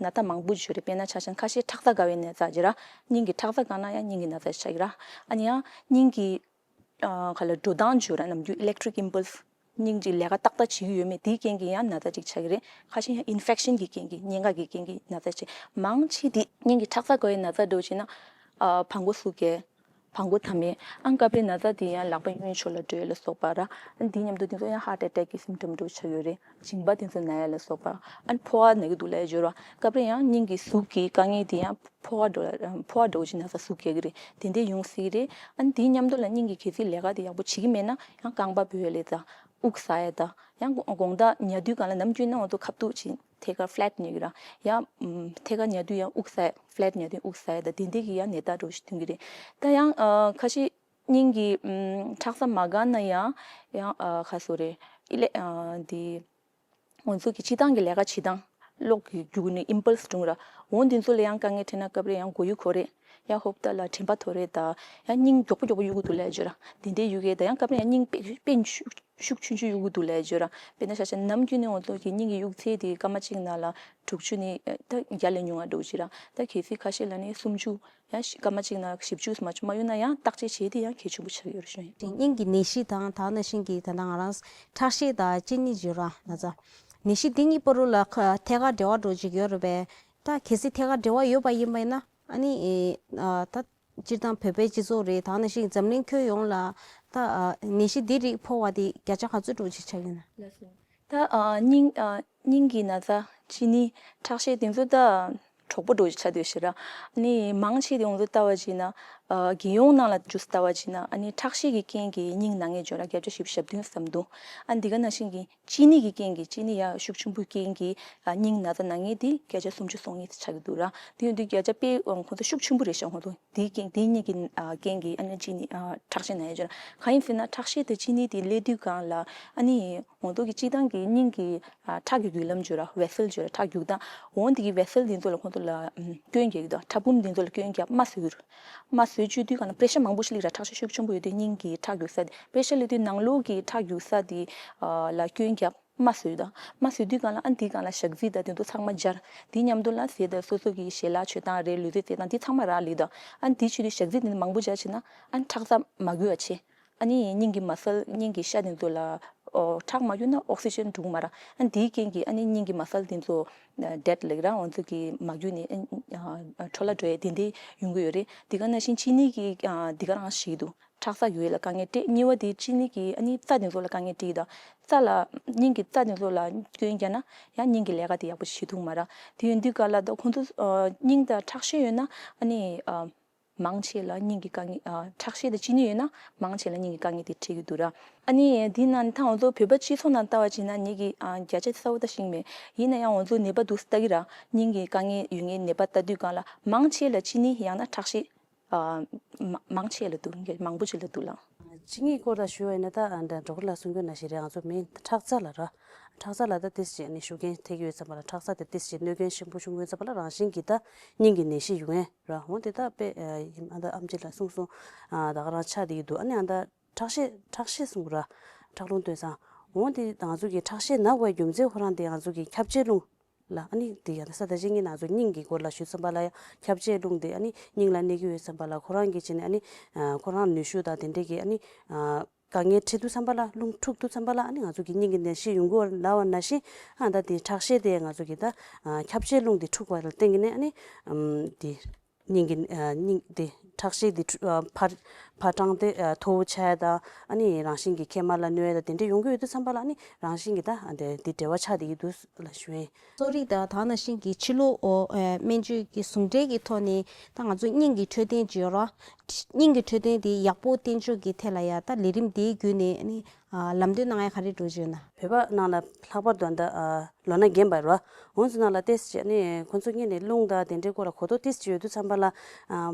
ན་ཚ་མང་པོ་ཡོད་རེད། དཔེར་ན་ཆ་བཞག་ཁ་ཤས་ཁྲག་རྩ་འགག་པའི་ནད་རྟགས་ཅིག་ར། སྙིང་གི་ཁྲག་རྩ་འགག་ན་ཡང་སྙིང་གི་ན་ཚ་ཆགས་ཀྱི་ར། ཨ་ནི་ཡང་སྙིང་གི་ཨ་ག་ལ་འགྲོ་སྟངས་ཅིག་ཡོད་ར། ནམ་རྒྱུན་electric impulse སྙིང་གི་ལས་ཀ་ཏག་ཏག་བྱེད་ཀྱི་ཡོད་མེད་དེའི་རྐྱེན་གྱིས་ཡང་ན་ཚ་ཅིག་ཆགས་ཀྱི་རེད། ཁ་ཤས་ཡང་infection གི་རྐྱེན་གྱིས་གཉན་ཁ་གི་རྐྱེན་གྱིས་ན་ཚ་ཆགས། མང་ཆེ་དེ་སྙིང་གི་ཁྲག་རྩ་འགག་པའི་ན་ཚ་འདྲ་བོ་བྱས་ན་ཨ་བྲང་ཁོག་ཟུག་གས། བྲང་ཁོག་ཐ་མལ། ཨང་སྐབས་རེ་ན་ཚ་དེ་ཡང་ལག་པ་གཡོན་ཕྱོགས་ལ་འགྲོ་ཡ་ལ་སོགས་པ་ར། ཨ་ནི་དེའི་མཉམ་དུ་དེ་ཚོ་ཡང་heart attack གི་symptom འདྲ་བོ་ཆགས་ཡོད་རེད། མཇིང་པ་དེ་ཚོ་ན་ཡ་ལ་སོགས་པ། ཨ་ནི་ཕོ་བ་ན་གི་འདུག་ལབ་ཡ་ཡོད་ར། སྐབས་རེ་ཡང་སྙིང་གི་ཟུག་གི་དཀའ་ངལ་དེ་ཡང་ཕོ་བ་འདྲ་ཕོ་བ་འདྲ་བོ་ཅིག་ན་ཚ་ཟུག་རྒྱག་གི་རེད། དེ་འདྲ་ཡོང་སྲིད་རེད། ཨ་ནི་དེའི་མཉམ་དུ་ལ་སྙིང་གི་གལ་སྲིད་ལས་ཀ་དེ་ཡག་པོ་བྱེད་ཀྱི་མེད་ན་ཡང་རྐང་པ་སྦོས་ཡ་ལས་ད་དབུགས་ཟ་ཡ་ད་ཡང་དགོང་དག་ཉལ་དུས་སྒང་ལ་ནམ་རྒྱུན་ན་ང་ཚོ་ཁ་ཐུག་ཅིག་ཐད་ཀར་flat ཉལ་གི་ར། ཡང་ཐད་ཀར་ཉལ་དུས་ཡང་དབུགས་ཟ་ཡ་flat ཉལ་དུས་དབུགས་ཟ་ཡ་ད་དེ་འདྲ་གི་ཡང་ནད་རྟགས་འདྲ་བོ་ཞིག་ཐོན་གི་རེད། ད་ཡང་ཁ་ཤས་སྙིང་གི་ཁྲག་རྩ་མ་འགག་ན་ཡང་ཡང་ཁ་སོ་རེད། ཨི་ལེ་འདི་ང་ཚོ་གི་སྤྱི་བཏང་གི་ལས་ཀ་བྱེད་སྟངས་གློག་གི་རྒྱུག་ནས་impulse འབྱུང་ར། འོ་འདི་ཚོ་ལ་ཡང་དཀའ་ངལ་འཕྲད་ན་སྐབས་རེ་ཡང་མགོ་ཡུ་འཁོར་རེད། ཡང་ཧོབ་ཏ་ལ་དྲན་པ་ཐོ་རེ་དང་ཡང་སྙིང་མགྱོགས་པོ་མགྱོགས་པོ་གཡུག་གི་འདུག་ལབ་བརྗོད་ར། དེ་འདྲའི་གཡུག་གི་དང་ཡང་སྐབས་རེ་ཡང་སྙིང་དཔེ་དཔེ་ཤུགས་ཤུགས་ཆུང་ཆུང་གཡུག་གི་འདུག་ལབ་བརྗོད་ར། དཔེར་ན་ཆ་བཞག་ནམ་རྒྱུན་ནས་འོ་ཚོ་གི་སྙིང་གི་གཡུག་ཚད་དེ་སྐར་མ་གཅིག་ནང་ལ་དྲུག་ཅུ་ནས་ད་བརྒྱ་ལས་ཉུང་བ་འགྲོ་གི་ར། ད་གལ་སྲིད་ཁ་ཤས་ལ་ནི་སུམ་ཅུ། ཡང་ཞི་སྐར་མ་གཅིག་ནང་བཞི་བཅུ་མ་བཅུ་མ་ཡོང་ན་ཡང་བརྟག་དཔྱད་བྱས་ཏེ་ཡང་གལ་ཆེན་པོ་ཆགས་ཡོད་རེད་ཞུ་ཡིན། སྙིང་གི་ནད་གཞི་དང་དེ་ནང་བཞིན་གྱི་ད་ལྟ་ང་རང་ཁྲག་ཤེད་དང་གཅིན་སྙི་བརྗོད་ར་ན་ཚ། ནད་གཞི་འདི་གཉིས་བར་ལ་ཁ་ཐད་ཀར་འབྲེལ་བ་འགྲོ་ཅིག་ཡོད་རེད་པས། ད་གལ་སྲིད་ཐད་ཀར་འབྲེལ་བ་ཡོད་པ་ཡིན་པ་ཡིན་ན་ཨ་ནི་ཨེ་ཨ་ད་སྤྱིར་བཏང་བོད་པའི་སྤྱི་ཚོགས་རེད། དེ་ནང་བཞིན་འཛམ་གླིང་ཁྱོན་ཡོངས་ལ་ད་ཨ་ནད་གཞི་འདི་རིགས་ཕོག་པ་དེ་བརྒྱ་ཆ་ག་ཚོད་འགྲོ་ཅིག་ཆགས་ཡོད་ན། ལགས་སོ། ད་ཨ་སྙིང་ཨ་སྙིང་གི་ན་ཚ་གཅིན་སྙི་ཁྲག་ཤེད་དེ་ཚོ་ད་གྲོགས་པོ་འགྲོ་ཆགས་སྡོད་ཤི་ར། ཨ་ནི་མང་ཆེ་དེ་ང་ཚོ་ལྟ་བ་བྱས་ན་ཨ་རྒྱལ་ཡོངས་ནང་ལ་ཇུས་ལྟ་བ་བྱས་ན་ཨ་ནི་ཁྲག་ཤེད་ཀྱི་རྐྱེན་གྱིས་སྙིང་ན་མཁན་བརྗོད་ར་བརྒྱ་ཆ་བཞི་བཅུ་ཞེ་བདུན་ཙམ་འདུག་ཨ་འདི་ག་ནང་བཞིན་གྱི་གཅིན་སྙི་གི་རྐྱེན་གྱིས་གཅིན་སྙི་ཡ་ཤུགས་ཆེན་པོའི་རྐྱེན་གྱིས་ཨ་སྙིང་ན་ཚ་ན་མཁན་དེ་བརྒྱ་ཆ་སུམ་ཅུ་སོ་གཉིས་ཆགས་ཀྱི་འདུག་ར། དེ་ཡོད་དུས་བརྒྱ་ཆ་དཔེ་ཁོང་ཚོ་ཤུགས་ཆེན་པོ་རེད་ཤག་ཁོང་ཚོ། དེའི་རྐྱེན་དེའི་གཉིས་ཀྱི་ཨ་རྐྱེན་གྱིས་ཨ་ནི་གཅིན་སྙི་ཨ་ཁྲག་ཤེད་ན་ཡ་བརྗོད་ར། གང་ཡིན་ཟེར་ན་ཁྲག་ཤེད་དང་གཅིན་སྙི་དེ་སླེབས་དུས་སྒང་ལ་ཨ་ནི་ང་ཚོ་གི་སྤྱིར་བཏང་གི་སྙིང་གི་ཨ་ཁྲག་གི་རྒྱུད་ལམ་བརྗོད་ར་ཝེ་སེལ་བརྗོད་ར་ཁྲག་རྒྱུག་སྟངས། འོ་འདི་གི་ཝེ་སེལ་འདི་ཚོ་ལ་ཁོང་ཚོ་ལ་ཨམ་སྐྱོན་རྒྱག་གི་འདུག་ཁྲག་འབུམ་འདི་ཚོ་ལ་སྐྱོན་རྒྱག་རྨ་བཟོས་ཀྱི་རེད། རྨ་བཟོས་བཅུག་དུས་སྒང་ལ་པེ་རེ་ཤར་མང་པོ་ཞིག་སླེབས་ར། ཁྲག་ཤེད་ཤུགས་ཆེན་པོ་ཡོད་དུས་སྙིང་གི་ཁྲག་རྒྱུག་ས་དེ་པེ་རེ་ཤར་སླེབས་དུས་ནང་ལོགས་ཀྱི་ཁྲག་རྒྱུག་ས་དེ་ཨ་ལ་སྐྱོན་རྒྱག་རྨ་བཟོས་དང་། རྨ་བཟོས་དུས་སྒང་ལ་ཨ་འདིའི་སྒང་ལ་ཞག་རྩི་དང་དེ་ཚོ་ཚང་མ་སྦྱར། དེ་མཉམ་དུ་ལ་ཟས་དང་སོ་སོ་གི་ཞལ་ལག་མཆོད་སྟངས་རེད། ལུས་རྩལ་རྩེད་སྟངས་དེ་ཚང་མ་རག་ལས་དང་། ཨ་འདི་བྱེད་དུས་ཞག་རྩི་དེ་མང་པོ་སྦྱར་བྱས་ན་ཨ་ཁྲག་རྩ་མ་རྒྱུ་བ་བྱེད། ཨ་ནི་སྙིང་གི་མ་སལ་སྙིང་གི་ཤ་དེ་ཚོ་ལ་ཨོ་ཁྲག་མ་རྒྱུ་ན་ཨོག་སི་ཇན་འགྲོ་གི་མ་རེད། ཨ་འདིའི་རྐྱེན་གྱིས་ཨ་ནི་སྙིང་གི་མ་སལ་དེ་ཚོ་ཌེཌ་ལབ་ར་ང་ཚོ་གི་མ་རྒྱུ་ནས་ཨ་འཕྲོ་བརླག་འགྲོ་ཡས་དེ་འདྲ་ཡོང་གི་ཡོད་རེད། དེ་ག་ནང་བཞིན་གཅིན་སྙི་གི་ཨ་དེ་ག་རང་ཞིག་འདུག་ཁྲག་རྩ་རྒྱུ་ཡས་ལ་དཀའ་ངལ་སྤྲད། གཉིས་པ་དེ་གཅིན་སྙི་གི་ཨ་ནི་རྩ་དེ་ཚོ་ལ་དཀའ་ངལ་སྤྲད་ཀྱི་འདུག་རྩ་ལ་སྙིང་གི་རྩ་དེ་ཚོ་ལ་སྐྱོན་རྒྱག་ན་ཡང་སྙིང་གི་ལས་ཀ་དེ་ཡག་པོ་བྱེད་ཐུབ་མ་རེད། དེ་ཡིན་དུས་སྒང་ལ་ད་ཁོང་ཚོ་ཨ་སྙིང་དང་ཁྲག་ཤེད་ཡོད་ན་ཨ་ནི་ཨ་མང་ཆེ་ལ་སྙིང་གི་དཀའ་ངལ་ཨ་ཁྲག་ཤེད་དང་གཅིན་སྙི་ཡོད་ན་མང་ཆེ་ལ་སྙིང་གི་དཀའ་ངལ་དེ་འཕྲད་ཀྱི་འདུག་ར། ཨ་ནི་དེ་ན་ད་ང་ཚོ་བོད་པ་སྤྱི་ཚོགས་ནང་ལྟ་བ་བྱས་ན་ནི་གི་ཨ་བརྒྱ་ཆ་གསལ་པོ་ད་ཤེས་ཀྱི་མེད། ཡིན་ན་ཡང་ང་ཚོ་ནད་པ་འདུག་ལྟ་གི་ར། སྙིང་གི་དཀའ་ངལ་ཡོད་མཁན་ནད་པ་ལྟ་དུས་སྒང་ལ་མང་ཆེ་ལ་གཅིན་སྙི་ཡང་ན་ཁྲག་ཤེད་ཨ་མ་མང་ཆེ་ལ་འདུག་མང་པོ་ཅིག་ལ་འདུག་ལ། གཅིན་སྙིའི་སྐོར་ལ་ཞུ་བ་ཡིན་ན་ད་ཨ་འདྲ་སྒྲོལ་དཀར་ལགས་གསུང་རྒྱུ་ནང་བཞིན་རེད། ང་ཚོ་མི་ཁྲག་རྩ་ལ་ར། ཁྲག་རྩ་ལ་ད་ཏིས་ཅིག་ནི་ཤུགས་རྐྱེན་ཐེབས་ཀྱི་ཡོད་ཙམ་པ་ལ་ཁྲག་རྩ་དེ་ཏིས་ཅིག་གནོད་སྐྱོན་ཆེན་པོ་བྱུང་ཡོད་ཙམ་པ་ལ་རང་བཞིན་གྱིས་ད་སྙིང་གི་ནད་གཞི་ཡོང་ངེས་ར། འོ་དེ་ད་དཔེ་ཨ་ཡིན་ཨ་ད་ཨམ་ཆི་ལ་གསུངས་སོང་། ཨ་ད་ག་རང་ཆགས་བསྡད་ཀྱི་འདུག་ཨ་ནི་ཨ་ད་ཁྲག་ཤེད་ཁྲག་ཤེད་གསུང་ར། ཁྲག་རླུང་སྟོད་འཛིན། འོ་དེ་ང་ཚོ་གི་ཁྲག་ཤེད་ན་དགོས་རྒྱུ་མཚན་ཁོ་རང་དེ་ང་ཚོ་གི་ཁྱབ་བྱེད་རླུང་ལ་ཨ་ནི་དེ་ཡང་ས་ད་གཅིན་སྙི་ང་ཚོ་སྙིང་གི་སྐོར་ལ་ཞུས་ཙམ་པ་ལ་ཡང་ཁྱབ་བྱེད་རླུང་དེ་ཨ་ནི་སྙིང་ལ་གནོད་ཀྱི་ཡོད་ཙམ་པ་ལ་ཁོ་རང་གི་བྱས་ནས་ཨ་ནི་ཨ་ཁོ་རང་ནུས་ཤུགས་དང་དེ་འདྲས་ཀྱི་ཨ་ནི་ཨ་དཀའ་ངལ་འཕྲད་དུས་ཙམ་པ་ལ་རླུང་འཁྲུགས་དུས་ཙམ་པ་ལ་ཨ་ནི་ང་ཚོ་གི་སྙིང་གི་ནད་གཞི་ཡོང་གི་ཡོད་ལབ་པ་ནང་བཞིན་ཨ་ད་དེ་ཁྲག་ཤེད་དེ་ང་ཚོ་གི་ད་ཨ་ཁྱབ་བྱེད་རླུང་དེ་འཁྲུགས་པ་ལ་བརྟེན་གྱི་ནས་ཨ་ནི་ཨམ་དེ་སྙིང་གི་ཨ་སྙིང་དེ་ཁྲག་ཤེད་དེ་འཁྲུ་ཨ་འཕར་འཕར་གྲང་དེ་ཨ་མཐོ་བོ་ཆགས་ཡ་དང་ཨ་ནི་རང་བཞིན་གྱི་མཁལ་མ་ལ་གནོད་ཡ་དང་དེ་འདྲས་ཡོང་གི་ཡོད་དུས་ཙམ་པ་ལ་ཨ་ནི་རང་བཞིན་གྱི་ད་ཨ་དེ་དེ་འབྲེལ་བ་ཆགས་བསྡད་ཀྱི་འདུག་ལ་ཞུ་ཡིན། གསོ་རིག་དང་དེ་ནང་བཞིན་གྱི་ཕྱི་ལུགས་ཨོ་ཨེ་སྨན་བཅོས་ཀྱི་ཟུང་འབྲེལ་གྱི་ཐོག་ནས་ད་ང་ཚོ་སྙིང་གི་འཕྲོད་བསྟེན་ཅིག་ཡོད་ར། སྙིང་གི་འཕྲོད་བསྟེན་དེ་ཡག་པོ་བསྟེན་ཕྱོགས་ཀྱི་ཐད་ལ་ཡ་ད་ལས་རིམ་དེའི་བརྒྱུད་ནས་ཨ་ནི་ཨ་ལམ་སྟོན་གནང་ཡ་ག་རེ་འགྲོ་བཞིན་ན། བོད་པ་ནང་ལ་ལྷག་པར་དུ་ད་ཨ་ལོ་ན་རྒན་པ་ར་འོང་ཚོ་ནང་ལ་ཏེས་བྱས་ནས་ཁོ་ཚོ་སྔོན་ནས་རླུང་དང་དེ་འདྲའི་སྐོར་ལ་གོ་རྟོགས་ཏེས་བྱས་ཡོད་དུས་ཙམ་པ་ལ་ཨ་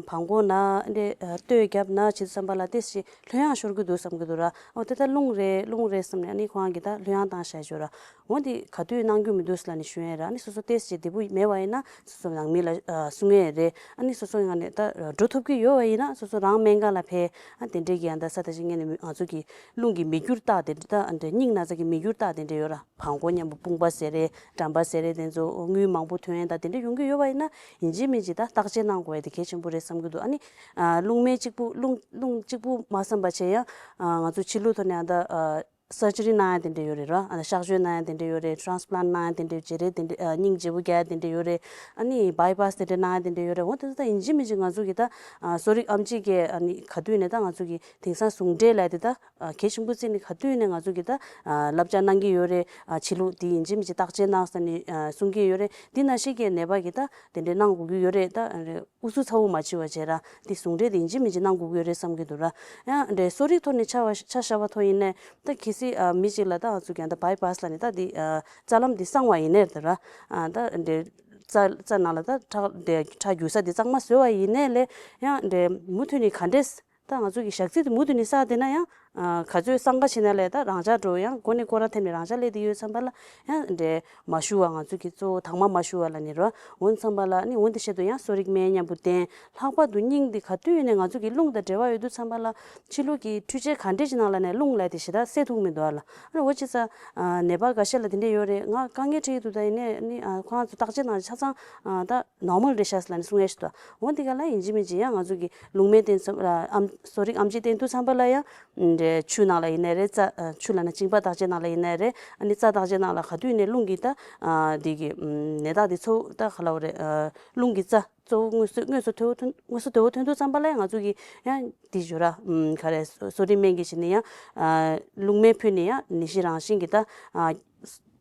བྲང་ཁོག་ན་འདྲའི་ཨ་སྟོད་རྒྱབ་ན་བྱེད་དུས་ཙམ་པ་ལ་ཏེས་བྱས་ལྷོད་ཡངས་ཤོར་གི་འདུག་བསམ་གི་འདུག་ར། འོ་དེ་ད་རླུང་རེད་རླུང་རེད་བསམ་ནས་ཨ་ནི་ཁོ་རང་གིས་ད་ལྷོད་ཡངས་བཏང་བཞག་ཅོ་ར། འོ་འདི་ག་དུས་གནང་རྒྱུ་མི་འདུག་ལབ་ནས་ཞུ་ཡས་ར། ཨ་ནི་སོ་སོ་ཏེས་བྱས་བདེ་པོ་མེད་པ་ཡིན་ན་སོ་སོ་ནང་མི་ལ་ཨ་གསུང་ཡས་རེད། ཨ་ནི་སོ་སོ་ཡང་ནས་ད་འགྲོ་ཐུབ་ཀྱི་ཡོད་པ་ཡིན་ན་སོ་སོ་རང་སྨན་ཁང་ལ་ཕེབས། ཨ་དེ་འདྲའི་གི་ཡང་ད་ས་ད་ཅིག་ངས་ནས་ང་ཚོ་གི་རླུང་གི་མི་འགྱུར་རྟགས་དེ་འདྲ་ད་འདྲ་སྙིང་ན་ཚ་གི་མི་འགྱུར་རྟགས་དེ་འདྲ་ཡོད་ར། བྲང་ཁོག་མཉམ་པོ་དཔུང་པ་ཟེར་རེད་འགྲམ་པ་ཟེར་རེད་དེ་ཚོ་རྔུལ་མང་པོ་ཐོན་ཡས་ད་དེ་འདྲ་ཡོང་གི་ཡོད་པ་ཡིན་ན་ཡིན་གཅིག་མིན་གཅིག་ད་བརྟག་དཔྱད་གནང་དགོས་ཡས་དེ་གལ་ཆེན་པོ་རེད་བསམ་གྱི་འདུག་ཨ་ནི་ཨ་རླུང་སྨན་གཅིག་པུ་རླུང་རླུང་གཅིག་པུ་མ་བསམ་པ་བྱས་ཡང་ཨ་ང་ཚོ་ཕྱི་ལུགས་ཐོག་ནས་ཨ་ད་ཨ་སར་ཇི་རི་གནང་ཡ་དེ་འདྲ་ཡོད་རེད་ར། ཨ་ནི་གཤག་བཅོས་གནང་ཡ་དེ་འདྲ་ཡོད་རེད། ཊེ་རན་སི་པི་ལན་ཊི་གནང་ཡ་དེ་འདྲ་བྱེད་རེད། དེ་འདྲ་ཨ་སྙིང་རྗེ་པོ་རྒྱག་ཡ་དེ་འདྲ་ཡོད་རེད། ཨ་ནི་བྷའི་པ་སི་དེ་འདྲ་གནང་ཡ་དེ་འདྲ་ཡོད་རེད། འོ་དེ་ཚོ་ད་ཡིན་གཅིག་མིན་གཅིག་ང་ཚོ་གི་ད་ཨ་གསོ་རིག་ཨེམ་ཆི་གི་ཨ་ནི་ག་དུས་ནས་ད་ང་ཚོ་གི་དེང་སང་ཟུང་འབྲེལ་ལབ་ཡ་དེ་ད་ཨ་གལ་ཆེན་པོ་བརྩིས་ནས་ག་དུས་ནས་ང་ཚོ་གི་ད་ཨ་བསླབ་བྱ་གནང་གི་ཡོད་རེད། ཨ་ཕྱི་ལུགས་དེ་ཡིན་གཅིག་མིན་གཅིག་བརྟག་དཔྱད་གནང་ཟེར་ནས་ཨ་གསུང་གི་ཡོད་རེད། དེ་ནང་བཞིན་གྱི་ནད་པ་གི་ད་དེ་འདྲ་གནང་དགོས་ཀྱི་ཡོད་རེད། ད་ཨ་ནི་ཨུ་ཚུགས་ཚ་བོ་མ་བྱེད་པ་བྱས་ར། དེ་ཟུང་འབྲེལ་དེ་ཡིན་གཅིག་མིན་གཅིག་གནང་དགོས་ཀྱི་ཡོད་རེད་བསམ་གྱི་འདུག་ར། ཡང་འདྲའི་གསོ་རིག་ཐོག་ནས་ཆ་བ་ཆ་བཞག་པ་ཐོག་ཡིན་ནའི་ད་གལ་སྲིད་ཨ་མི་གཅིག་ལ་ད་ང་ཚོ་ཀྱང་ད་བྷའི་པ་སི་ལབ་ནས་ད་དེ་ཨ་རྩ་ལམ་དེ་གསང་བ་ཡིན་ནའི་ད་ར། ཨ་ད་འདྲའི་རྩ་རྩ་ནང་ལ་ད་ཁྲག་འདྲའི་ཁྲག་རྒྱུག་ས་དེ་གཙང་མ་བཟོས་པ་ཡིན་ནའི་ལས་ཡང་འདྲའི་མུ་མཐུད་ནས་ག་འདྲས་ ད་ང་ཚོ་གི་ཞག་ཚི་དེ་མུ་མཐུད་ནས་བསགས་བསྡད་ན་ཡང་། ཨ། ག་ཚོད་བསགས་འགའ་བྱས་ན་ལས་ད་རང་འཇགས་འགྲོ། ཡང་འགོ་ནས་སྐོར་ར་ཐེབས་ནས་རང་འཇགས་སླེབས་བསྡད་ཡོད་བསམ་པ་ལ། ཡང་འདྲེ་མ་ཞུ་བ། ང་ཚོ་གི་གཙོ་བོ་དྭངས་མ་མ་ཞུ་བ་ལབ་ནི་རེད་བ། འོ་བསམ་པ་ལ་ནི་འོ་འདི་ཆེད་དུ་ཡང་གསོ་རིག་སྨན་མཉམ་པོ་བསྟེན། ལྷག་པར་དུ་སྙིང་འདི་ག་དུས་ཡིན་ནའི་ང་ཚོ་གི་རླུང་དང་འབྲེལ་བ་ཡོད་དུས་བསམ་པ་ལ། ཕྱི་ལུགས་ཀྱི་འཕྲུལ་ཆས་ག་འདྲས་ཅིག་ནང་ལ་ནས་རླུང་ལབ་དེ་ཞེ་དྲག་སེལ་ཐུབ་མི་འདུག་ཨ་ལ། ཨ་ནི་འོ་ཅི་ས། ཨ། ནད་པ་འགའ་ཤས་ལ་དེ་འདྲས་ཡོད་རེད། ང་དཀའ་ངལ་འཕྲད་ཀྱི་འདུག་ད་ཡིན་ནའི་ནི། ཨ། ཁོ་རང་ཚོ་བརྟག་དཔྱད་གནང་ཆ་ཚང་། ཨ། ད་ནོར་མལ་རེད་ཤག་ལབ་ནས་གསུང་ཡས་ཞིག་འདུག་འོ་འདི་ག་ལ་ཡིན་གཅིག་མིན་གཅིག་ཡང་ང་ཚོ་གི་ལུང་སྨན་བསྟེན་ཙམ་ལ། ཨམ། གསོ་རིག་ཨེམ་ཆི་བསྟེན་དུས་ཙམ་པ་ལ་ཡང་། འདྲེ་ཆུ་ནང་ལ་ཡིན་ནའི་རེད། རྩ། ཨ། ཆུ་ལབ་ན་གཅིན་པ་བརྟག་དཔྱད་ནང་ལ་ཡིན་ནའི་རེད། ཨ་ནི་རྩ་བརྟག་དཔྱད་ནང་ལ་ག་དུས་ནས་རླུང་གི་ད། ཨ། འདི་གི་ནད་རྟགས་འདི་ཚོ་ད་ག་ལབ་དགོས་རེད། ཨ། རླུང་གི་རྩ་གཙོ་བོ་དངོས་སུ། དངོས་སུ་དོ་བོ་ཐོན། དངོས་སུ་དོ་བོ་ཐོན་དུས་ཙམ་པ་ལ་ཡང་ང་ཚོ་གི་ཡང་འདི་ཞུ་ར། ཨམ། ག་རེ། གསོ་རིག་སྨན་གྱི་བྱས་ནས་ཡང་། ཨ། རླུང་སྨན་ཕུད་ནས་ཡང་ནད་གཞི་རང་བཞིན་གྱི་ད། ཨ།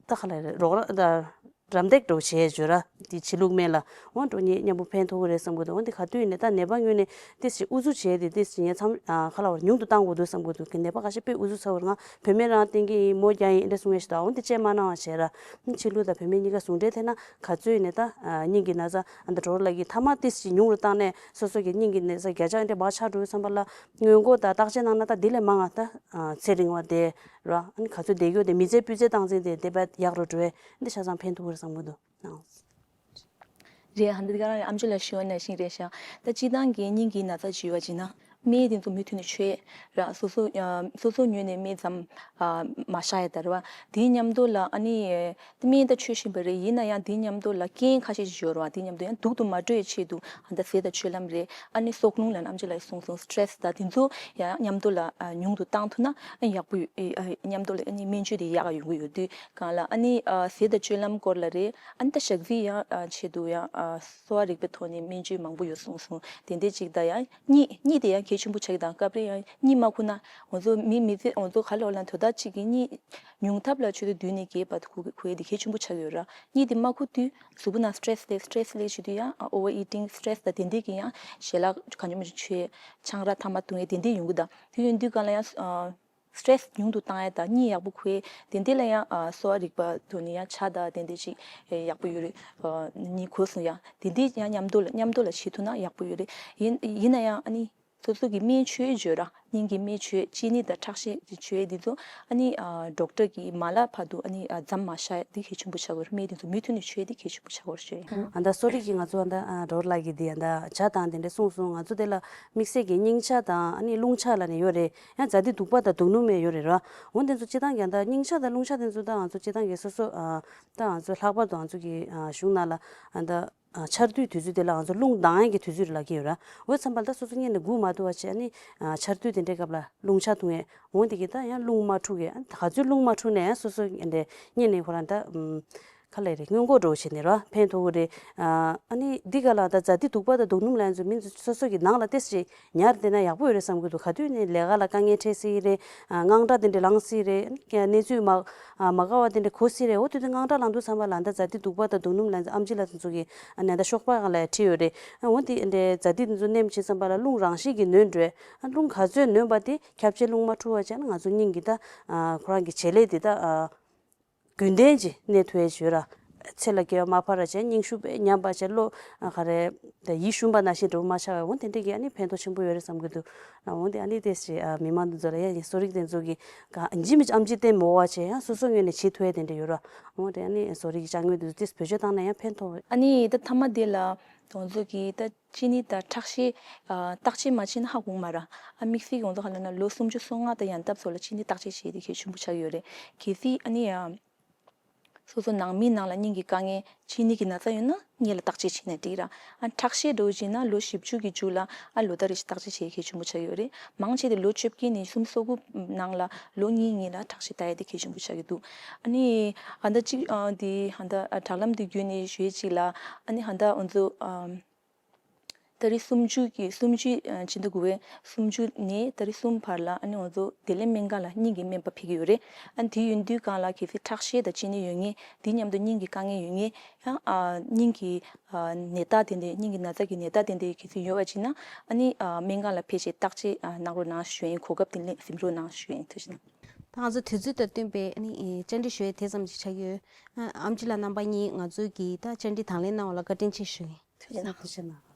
ད་ག་ལབ་རེད། རོགས་ར་ད། རམ་འདེགས་འགྲོ་བྱས་བརྗོད་ར། དེ་བྱེད་ལུགས་མེད་ལ། འོ་འགྲོ་ཉེ་མཉམ་པོ་ཕན་ཐོགས་ཀྱི་རེད་བསམ་གྱི་འདུག་འོ་འདི་ག་དུས་ནས་ད་ནད་པ་ངོས་ནས་ཏིས་ཅིག་ཨུ་ཚུགས་བྱས་ཏེ། ཏིས་ཅིག་ཉེ་མཚམས། ཨ། ག་ལབ་དགོས་རེད། ཉུང་དུ་བཏང་དགོས་འདུག་བསམ་གྱི་འདུག་ནད་པ་ཁ་ཤས་དཔེ་ཨུ་ཚུགས་ཚ་བོར། ང་བུད་མེད་རང་བསྟེན་གྱི་ཡིན། མོ་རྒྱག་ཡིན། འདྲ་གསུང་ཡས་ཞིག་འདུག་འོ་འདི་བྱས་མ་གནང་བ་བྱས་ར། ཕྱི་ལུགས་དང་བུད་མེད་གཉིས་ཀ་ཟུང་འབྲེལ་ཐད་ན་ག་ཚོད་ཡིན་ནས་ད། ཨ། སྙིང་གི་ན་ཚ་འདི་འགྲོ་ལ་གི་ཐ་མག་ཏིས་ཅིག་ཉུང་རུ་བཏང་ནས་སོ་སོ་གི་སྙིང་གི་ན་ཚ་བརྒྱ་ཆ་འདྲ་མར་ཆག་འགྲོ་བསམ་པ་ལ། སྔོན་འགོག་དང་བརྟག་དཔྱད་གནང་ན་ད་འདི་ལས་མང་ང་ད། ཨ། ཚེ་རིང་བ་དེ། ར། ཨ་ནི་ག་ཚོད་བསྡད་རྒྱུ་དེ། མི་ཚེ་སྤུས་ཚད་སྟངས་འཛིན་དེ་དེ་བས་ཡག་རུ་འགྲོ་བས། འདི་ཆ་ཚང་ཕན་ཐོགས་རེད་བསམ་གྱི་འདུག་ཨང་། རེད། ཧ། འདི་ག་རང་ཨམ་ཆི་ལགས་ཞུ་བ་ནང་བཞིན་རེད་ཤག་ད་སྤྱིར་བཏང་གི་སྙིང་གི་ན་ཚ་བྱུང་བ་ཅིག་ན། སྨན་དེ་ཚོ་མུ་མཐུད་ནས་མཆོད་ར། སོ་སོ། ཨ། སོ་སོ་ངོས་ནས་སྨན་ཙམ། ཨ། མ་བཞག་ཡ་ད་རེད་བ། དེའི་མཉམ་དུ་ལ་ཨ་ནི་སྨན་ད་མཆོད་བཞིན་པ་རེད། ཡིན་ན་ཡང་དེའི་མཉམ་དུ་ལ་རྐྱེན་ཁ་ཤས་ཤིག་ཡོད་རེད་བ། དེའི་མཉམ་དུ་ཡང་སྡུག་ཏུ་མ་འགྲོ་ཡའི་ཆེད་དུ། ཨ། ད་ཟས་དང་སྤྱོད་ལམ་རེད། ཨ་ནི་སྲོག་རླུང་ལ་ཨམ་ཆི་ལགས་གསུངས་སོང་། སི་ཊེ་རེ་སི་དང་དེ་ཚོ་ཡང་མཉམ་དུ་ལ། ཨ། ཉུང་དུ་བཏང་ཐུབ་ན་ཡག་པོ་ཡོད། ཨ། མཉམ་དུ་ལ་ཨ་ནི་སྨན་བཅོས་དེ་ཡག་ག་ཡོང་གི་ཡོད་དུས་སྒང་ལ། ཨ་ནི། ཨ། ཟས་དང་སྤྱོད་ལམ་སྐོར་ལ་རེད། ཨ་ནི་ད་ཞག་ཚི་ཡང་། ཨ། ཆེད་དུ་ཡང་། ཨ། གསོ་བ་རིག་པའི་ཐོག་ནས་སྨན་བཅོས་མང་པོ་ཡོད་གསུངས་སོང་། དེ་འདྲ་ཅིག་ད་ཡང་གཉིད། གཉིད་དེ་ཡང་གལ་ཆེན་པོ་ཆགས་ཀྱི། ད་སྐབས་རེ་ཡང་གཉིད་མ་ཁུག་ན། ང་ཚོ་མི། མི་ཚེ། ང་ཚོ་ག་ལབ་དགོས་རེད། ལ་དོ་བདག་ཅིག་གི་གཉིད་ཉུང་ཐབས་ལ་ཆུ་ཚོད་བདུན་ནས་བརྒྱད་བར་དུ་ཁུག་ཁུག་ཡས་དེ་གལ་ཆེན་པོ་ཆགས་ཀྱི་ཡོད་ར། གཉིད་དེ་མ་ཁུག་དུས་གཟུགས་པོ་ནང་སི་ཊེ་རེ་སི་སླེབས། སི་ཊེ་རེ་སི་སླེབས་བྱེད་དུས་ཡང་ཨ་ཨོ་ཝར་ཨི་ཊིང་། སི་ཊེ་རེ་སི་དང་དེ་འདྲས་ཀྱིས་ཡང་ཞལ་ལག་གང་བྱུང་མང་བྱུང་མཆོད། ཆང་རག་ཐ་མག་འཐུང་ཡས་དེ་འདྲས་ཡོང་གི། ད་དེ་ཡོང་དུས་སྒང་ལ་ཡང་ཨ་སི་ཊེ་རེ་སི་ཉུང་དུ་བཏང་ཡས་དང་གཉིད་ཡག་པོ་ཁུག་ཡས་དེ་འདྲས་ལ་ཡང་ཨ་གསོ་བ་རིག་པ་ཐོག་ནས་ཡང་ཇ་དང་དེ་འདྲས་ཅིག་ཡག་པོ་ཡོད་རེད། ཨ་ནི་གོ་སོང་ཡ། དེ་འདྲས་ཡང་མཉམ་དུ་ལ། མཉམ་དུ་ལ་བྱེད་ཐུབ་ན་ཡག་པོ་ཡོད་རེད། ཡིན། ཡིན་ན་ཡང་ཨ་ནི། སོ་སོ་གི་སྨན་མཆོད་བརྗོད་ར། སྙིང་གི་སྨན་མཆོད། གཅིན་སྙི་དང་ཁྲག་ཤེད་མཆོད་འདི་ཚོ་ཨ་ནི་ཨ་ཌོག་ཊར་གྱིས་མ་ལབ་བར་དུ་ཨ་ནི་ཨ་མཚམས་མ་བཞག་འདི་གལ་ཆེན་པོ་ཆགས་ཀྱི་ཡོད་རེད། སྨན་འདི་ཚོ་མུ་མཐུད་ནས་མཆོད་འདི་གལ་ཆེན་པོ་ཆགས་ཀྱི་ཡོད་རེད། ཨ་ད་གསོ་རིག་གིས་ང་ཚོ་ཨ་ད་ཌོག་ཊར་ལགས་ཀྱིས་འདི་ཨ་ད་ཇ་དང་དེ་འདྲ་གསུངས་སོང་། ང་ཚོ་དེ་ལ་དམིགས་བསལ་གྱི་སྙིང་ཇ་དང་ཨ་ནི་རླུང་ཇ་ལབ་ནས་ཡོད་རེད། ཡང་ཛཱ་ཏི་བདུག་པ་དང་བདུག་སྣུམ་ཡང་ཡོད་རེད་ར། འོ་དེ་ཚོ་སྤྱིར་བཏང་གི་ཨ་ད་སྙིང་ཇ་དང་རླུང་ཇ་དེ་ཚོ་ད་ང་ཚོ་སྤྱིར་བཏང་གི་སོ་སོ་ཨ་ད་ང་ཚོ་ལྷག་པར་དུ་ང་ཚོ་གི་ཨ་གཞུང་ནང་ལ་ཨ་ད། ཨ་ཆར་དུས་དུས་ཚོད་དེ་ལ་ང་ཚོ་རླུང་ལྡང་ཡས་ཀྱི་དུས་ཚོད་རེད་ལབ་ཀྱི་ཡོད་ར། འོ་བསམ་པ་ལ་ད་སོ་སོ་སྔོན་ནས་སྒུག་མ་ཐུབ་པ་བྱས། ཨ་ནི་ཨ་ཆར་དུས་དེ་འདྲའི་སྐབས་ལ་རླུང་ཇ་འཐུང་ཡས། འོ་དེ་གིས་ད་ཡང་རླུང་མ་འཁྲུག་ཡས། ཨ་ག་ཚོད་རླུང་མ་འཁྲུག་ནའི་ཡང་སོ་སོ་འདྲ་སྔོན་ནས་ཁོ་རང་ད་ཨམ་ག་ལབ་རེད། སྔོན་འགོག་འདྲ་བོ་བྱས་ནས་ར་ཕན་ཐོགས་ཀྱི་རེད། ཨ་ནི་འདི་ག་ལ་ད་ཛཱ་ཏི་བདུག་པ་དང་བདུག་སྣུམ་ལབ་ཡས་ཚོ་མི་ཚོ་སོ་སོ་གི་ནང་ལ་ཏོག་ཙམ་ཉར་བསྡད་ན་ཡག་པོ་ཡོད་རེད་བསམ་གྱི་འདུག་ག་དུས་ནས་ལས་ཀ་ལ་དཀའ་ངལ་འཕྲད་སྲིད་རེད། ཨ་དངངས་སྐྲག་དེ་འདྲ་ལངས་སྲིད་རེད། གནས་ཚུལ་མ་ཨ་མ་དགའ་བ་དེ་འདྲ་གོ་སྲིད་རེད། འོ་དེ་དུས་དངངས་སྐྲག་ལངས་དུས་ཙམ་པ་ལ་ད་ཛཱ་ཏི་བདུག་པ་དང་བདུག་སྣུམ་ལབ་ཡས་ཚོ་ཨེམ་ཆི་ལགས་དེ་ཚོ་གིས་ཨ་ནི་ད་ཤོག་པ་སྒང་ལ་བྲིས་ཡོད་རེད། ཨ་འོ་དེ་འདྲའི་ཛཱ་ཏི་དེ་ཚོ་མནན་བྱས་ཙམ་པ་ལ་རླུང་རང་བཞིན་གྱིས་ནོན་འགྲོ་ཡས། ཨ་རླུང་ག་ཚོད་ནོན་པ་དེ་ཁྱབ་ཆེ་རླུང་མ་འཁྲུག་པ་བྱས་ན་ང་ཚོ་སྙིང་གི་ད་ཨ་ཁོ་རང་གི་བྱེད་ལས་དེ་ད་ཨ་རྒྱུན་ལྡན་གྱི་གནས་ཐུབ་ཡས་ཡོད་ར། ཚེ་ལ་སྐྱེ་བ་མ་འཕར་བ་བྱས། སྙིང་ཤུགས་དཔེ་ཉམས་པ་བྱས། བློ་ག་རེ་ད་ཡིད་ཞུམ་པ་ནང་བཞིན་འདྲ་བོ་མ་ཆགས་པ། འོ་དེ་འདྲས་ཀྱི་ཨ་ནི་ཕན་ཐོགས་ཆེན་པོ་ཡོད་རེད་བསམ་གྱི་འདུག་འོ་དེ་ཨ་ནི་དེ་ཞིག་ཨ་མི་མང་དེ་ཚོ་ལ་ཡང་གསོ་རིག་དེ་ཚོ་གི་ག་ཡིན་གཅིག་མིན་གཅིག་ཨེམ་ཆི་བསྟེན་མ་དགོས་པ་བྱས། ཡང་སོ་སོ་ངོས་ནས་བྱེད་ཐུབ་ཡས་དེ་འདྲ་ཡོད་ར། འོ་དེ་ཨ་ནི་གསོ་རིག་གི་ཅ་དངོས་དེ་ཚོ་དེ་བེད་སྤྱོད་བཏང་ན་ཡང་ཕན་ཐོགས། ཨ་ནི་ད་མཐའ་མ་དེ་ལ་ང་ཚོ་གི་ད་གཅིན་སྙི་དང་ཁྲག་ཤེད་ཨ་བརྟག་དཔྱད་མ་བྱས་ན་ཧ་གོ་གི་མ་རེད། ཨ་དམིགས་བསལ་གྱི་ང་ཚོ་ག་ལབ་ན་ལོ་སུམ་ཅུ་སོ་ལྔ་དང་ཡན་འདབ་ཚོ་ལ་གཅིན་སྙི་བརྟག་དཔྱད་བྱེད་ཡས་དེ་གལ་ཆེན་པོ་ཆགས་ཀྱི་ཡོད་རེད། གལ་སྲིད་ཨ་ནི་ཨ་སོ་སོ་ནང་མི་ནང་ལ་སྙིང་གི་དཀའ་ངལ་གཅིན་སྙི་གི་ན་ཚ་ཡོད་ན་སྔོན་ལ་བརྟག་དཔྱད་བྱས་ན་འགྲིག་ར། ཨ་ཁྲག་ཤེད་འདྲ་བོ་བྱས་ན་ལོ་བཞི་བཅུ་གི་མཇུག་ལ་ཨ་ལོ་ལྟར་རེ་བཞིན་བརྟག་དཔྱད་བྱེད་ཡས་གལ་ཆེན་པོ་ཆགས་ཀྱི་ཡོད་རེད། མང་ཆེ་དེ་ལོ་བཅོ་བརྒྱད་ནས་སུམ་ཅུ་སོ་དགུ་ནང་ལ་ལོ་གཉིས་གཉིས་ལ་ཁྲག་ཤེད་ལྟ་ཡས་དེ་གལ་ཆེན་པོ་ཆགས་ཀྱི་འདུག་ཨ་ནི་ཨ་ད་གཅིག་ཨ་དེ་ཨ་ད་དྲ་ལམ་དེ་བརྒྱུད་ནས་ཞུ་ཡས་གཅིག་ལ། ཨ་ནི་ཨ་ད་ང་ཚོ་ཨ་ད་རེས་སུམ་ཅུ་གི་སུམ་ཅུ་ཨ་ཕྱི་ཟླ་དགུ་པའི་སུམ་ཅུ་ནས་ད་རེས་གསུམ་བར་ལ་ཨ་ནི་ང་ཚོ་བདེ་ལེགས་སྨན་ཁང་ལ་སྙིང་གི་སྨན་པ་ཕེབས་ཀྱི་ཡོད་རེད། ཨ་ནི་དེ་ཡིན་དུས་སྒང་ལ་གལ་སྲིད་ཁྲག་ཤེད་དང་གཅིན་སྙི་ཡོད་མཁན། དེ་མཉམ་དུ་སྙིང་གི་དཀའ་ངལ་ཡོད་མཁན། ཡང་ཨ་སྙིང་གི་ཨ་ནད་རྟགས་དེ་འདྲའི་སྙིང་གི་ན་ཚ་གི་ནད་རྟགས་དེ་འདྲའི་གལ་སྲིད་ཡོད་པ་ཅིག་ན། ཨ་ནི་ཨ་སྨན་ཁང་ལ་ཕེབས་བྱས་བརྟག་དཔྱད་ཨ་གནང་རོགས་གནང་ཞུ་ཡིན། གོ་སྐབས་དེ་ལ་གཟིམ་རོགས་གནང་ཞུ་ཡིན། ཐུགས་རྗེ་གནང་། ད་ང་ཚོ་དུས་ཚོད་དང་བསྟུན་པའི་ཨ་ནི་ཨེ་བཅར་འདྲི་ཞུ་ཡས་དེ་ཙམ་ཞིག་ཆགས་ཡོད། ཨ་ཨེམ་ཆི་ལགས་རྣམ་པ་གཉིས་ང་ཚོའི་གི་ད་བཅར་འདྲི་དང་ལེན་གནང་བ་ལ་བཀའ་དྲིན་ཆེ་ཞུ་ཡིན། ཐུགས་རྗེ་གནང་། ཐུགས་རྗེ་གནང་།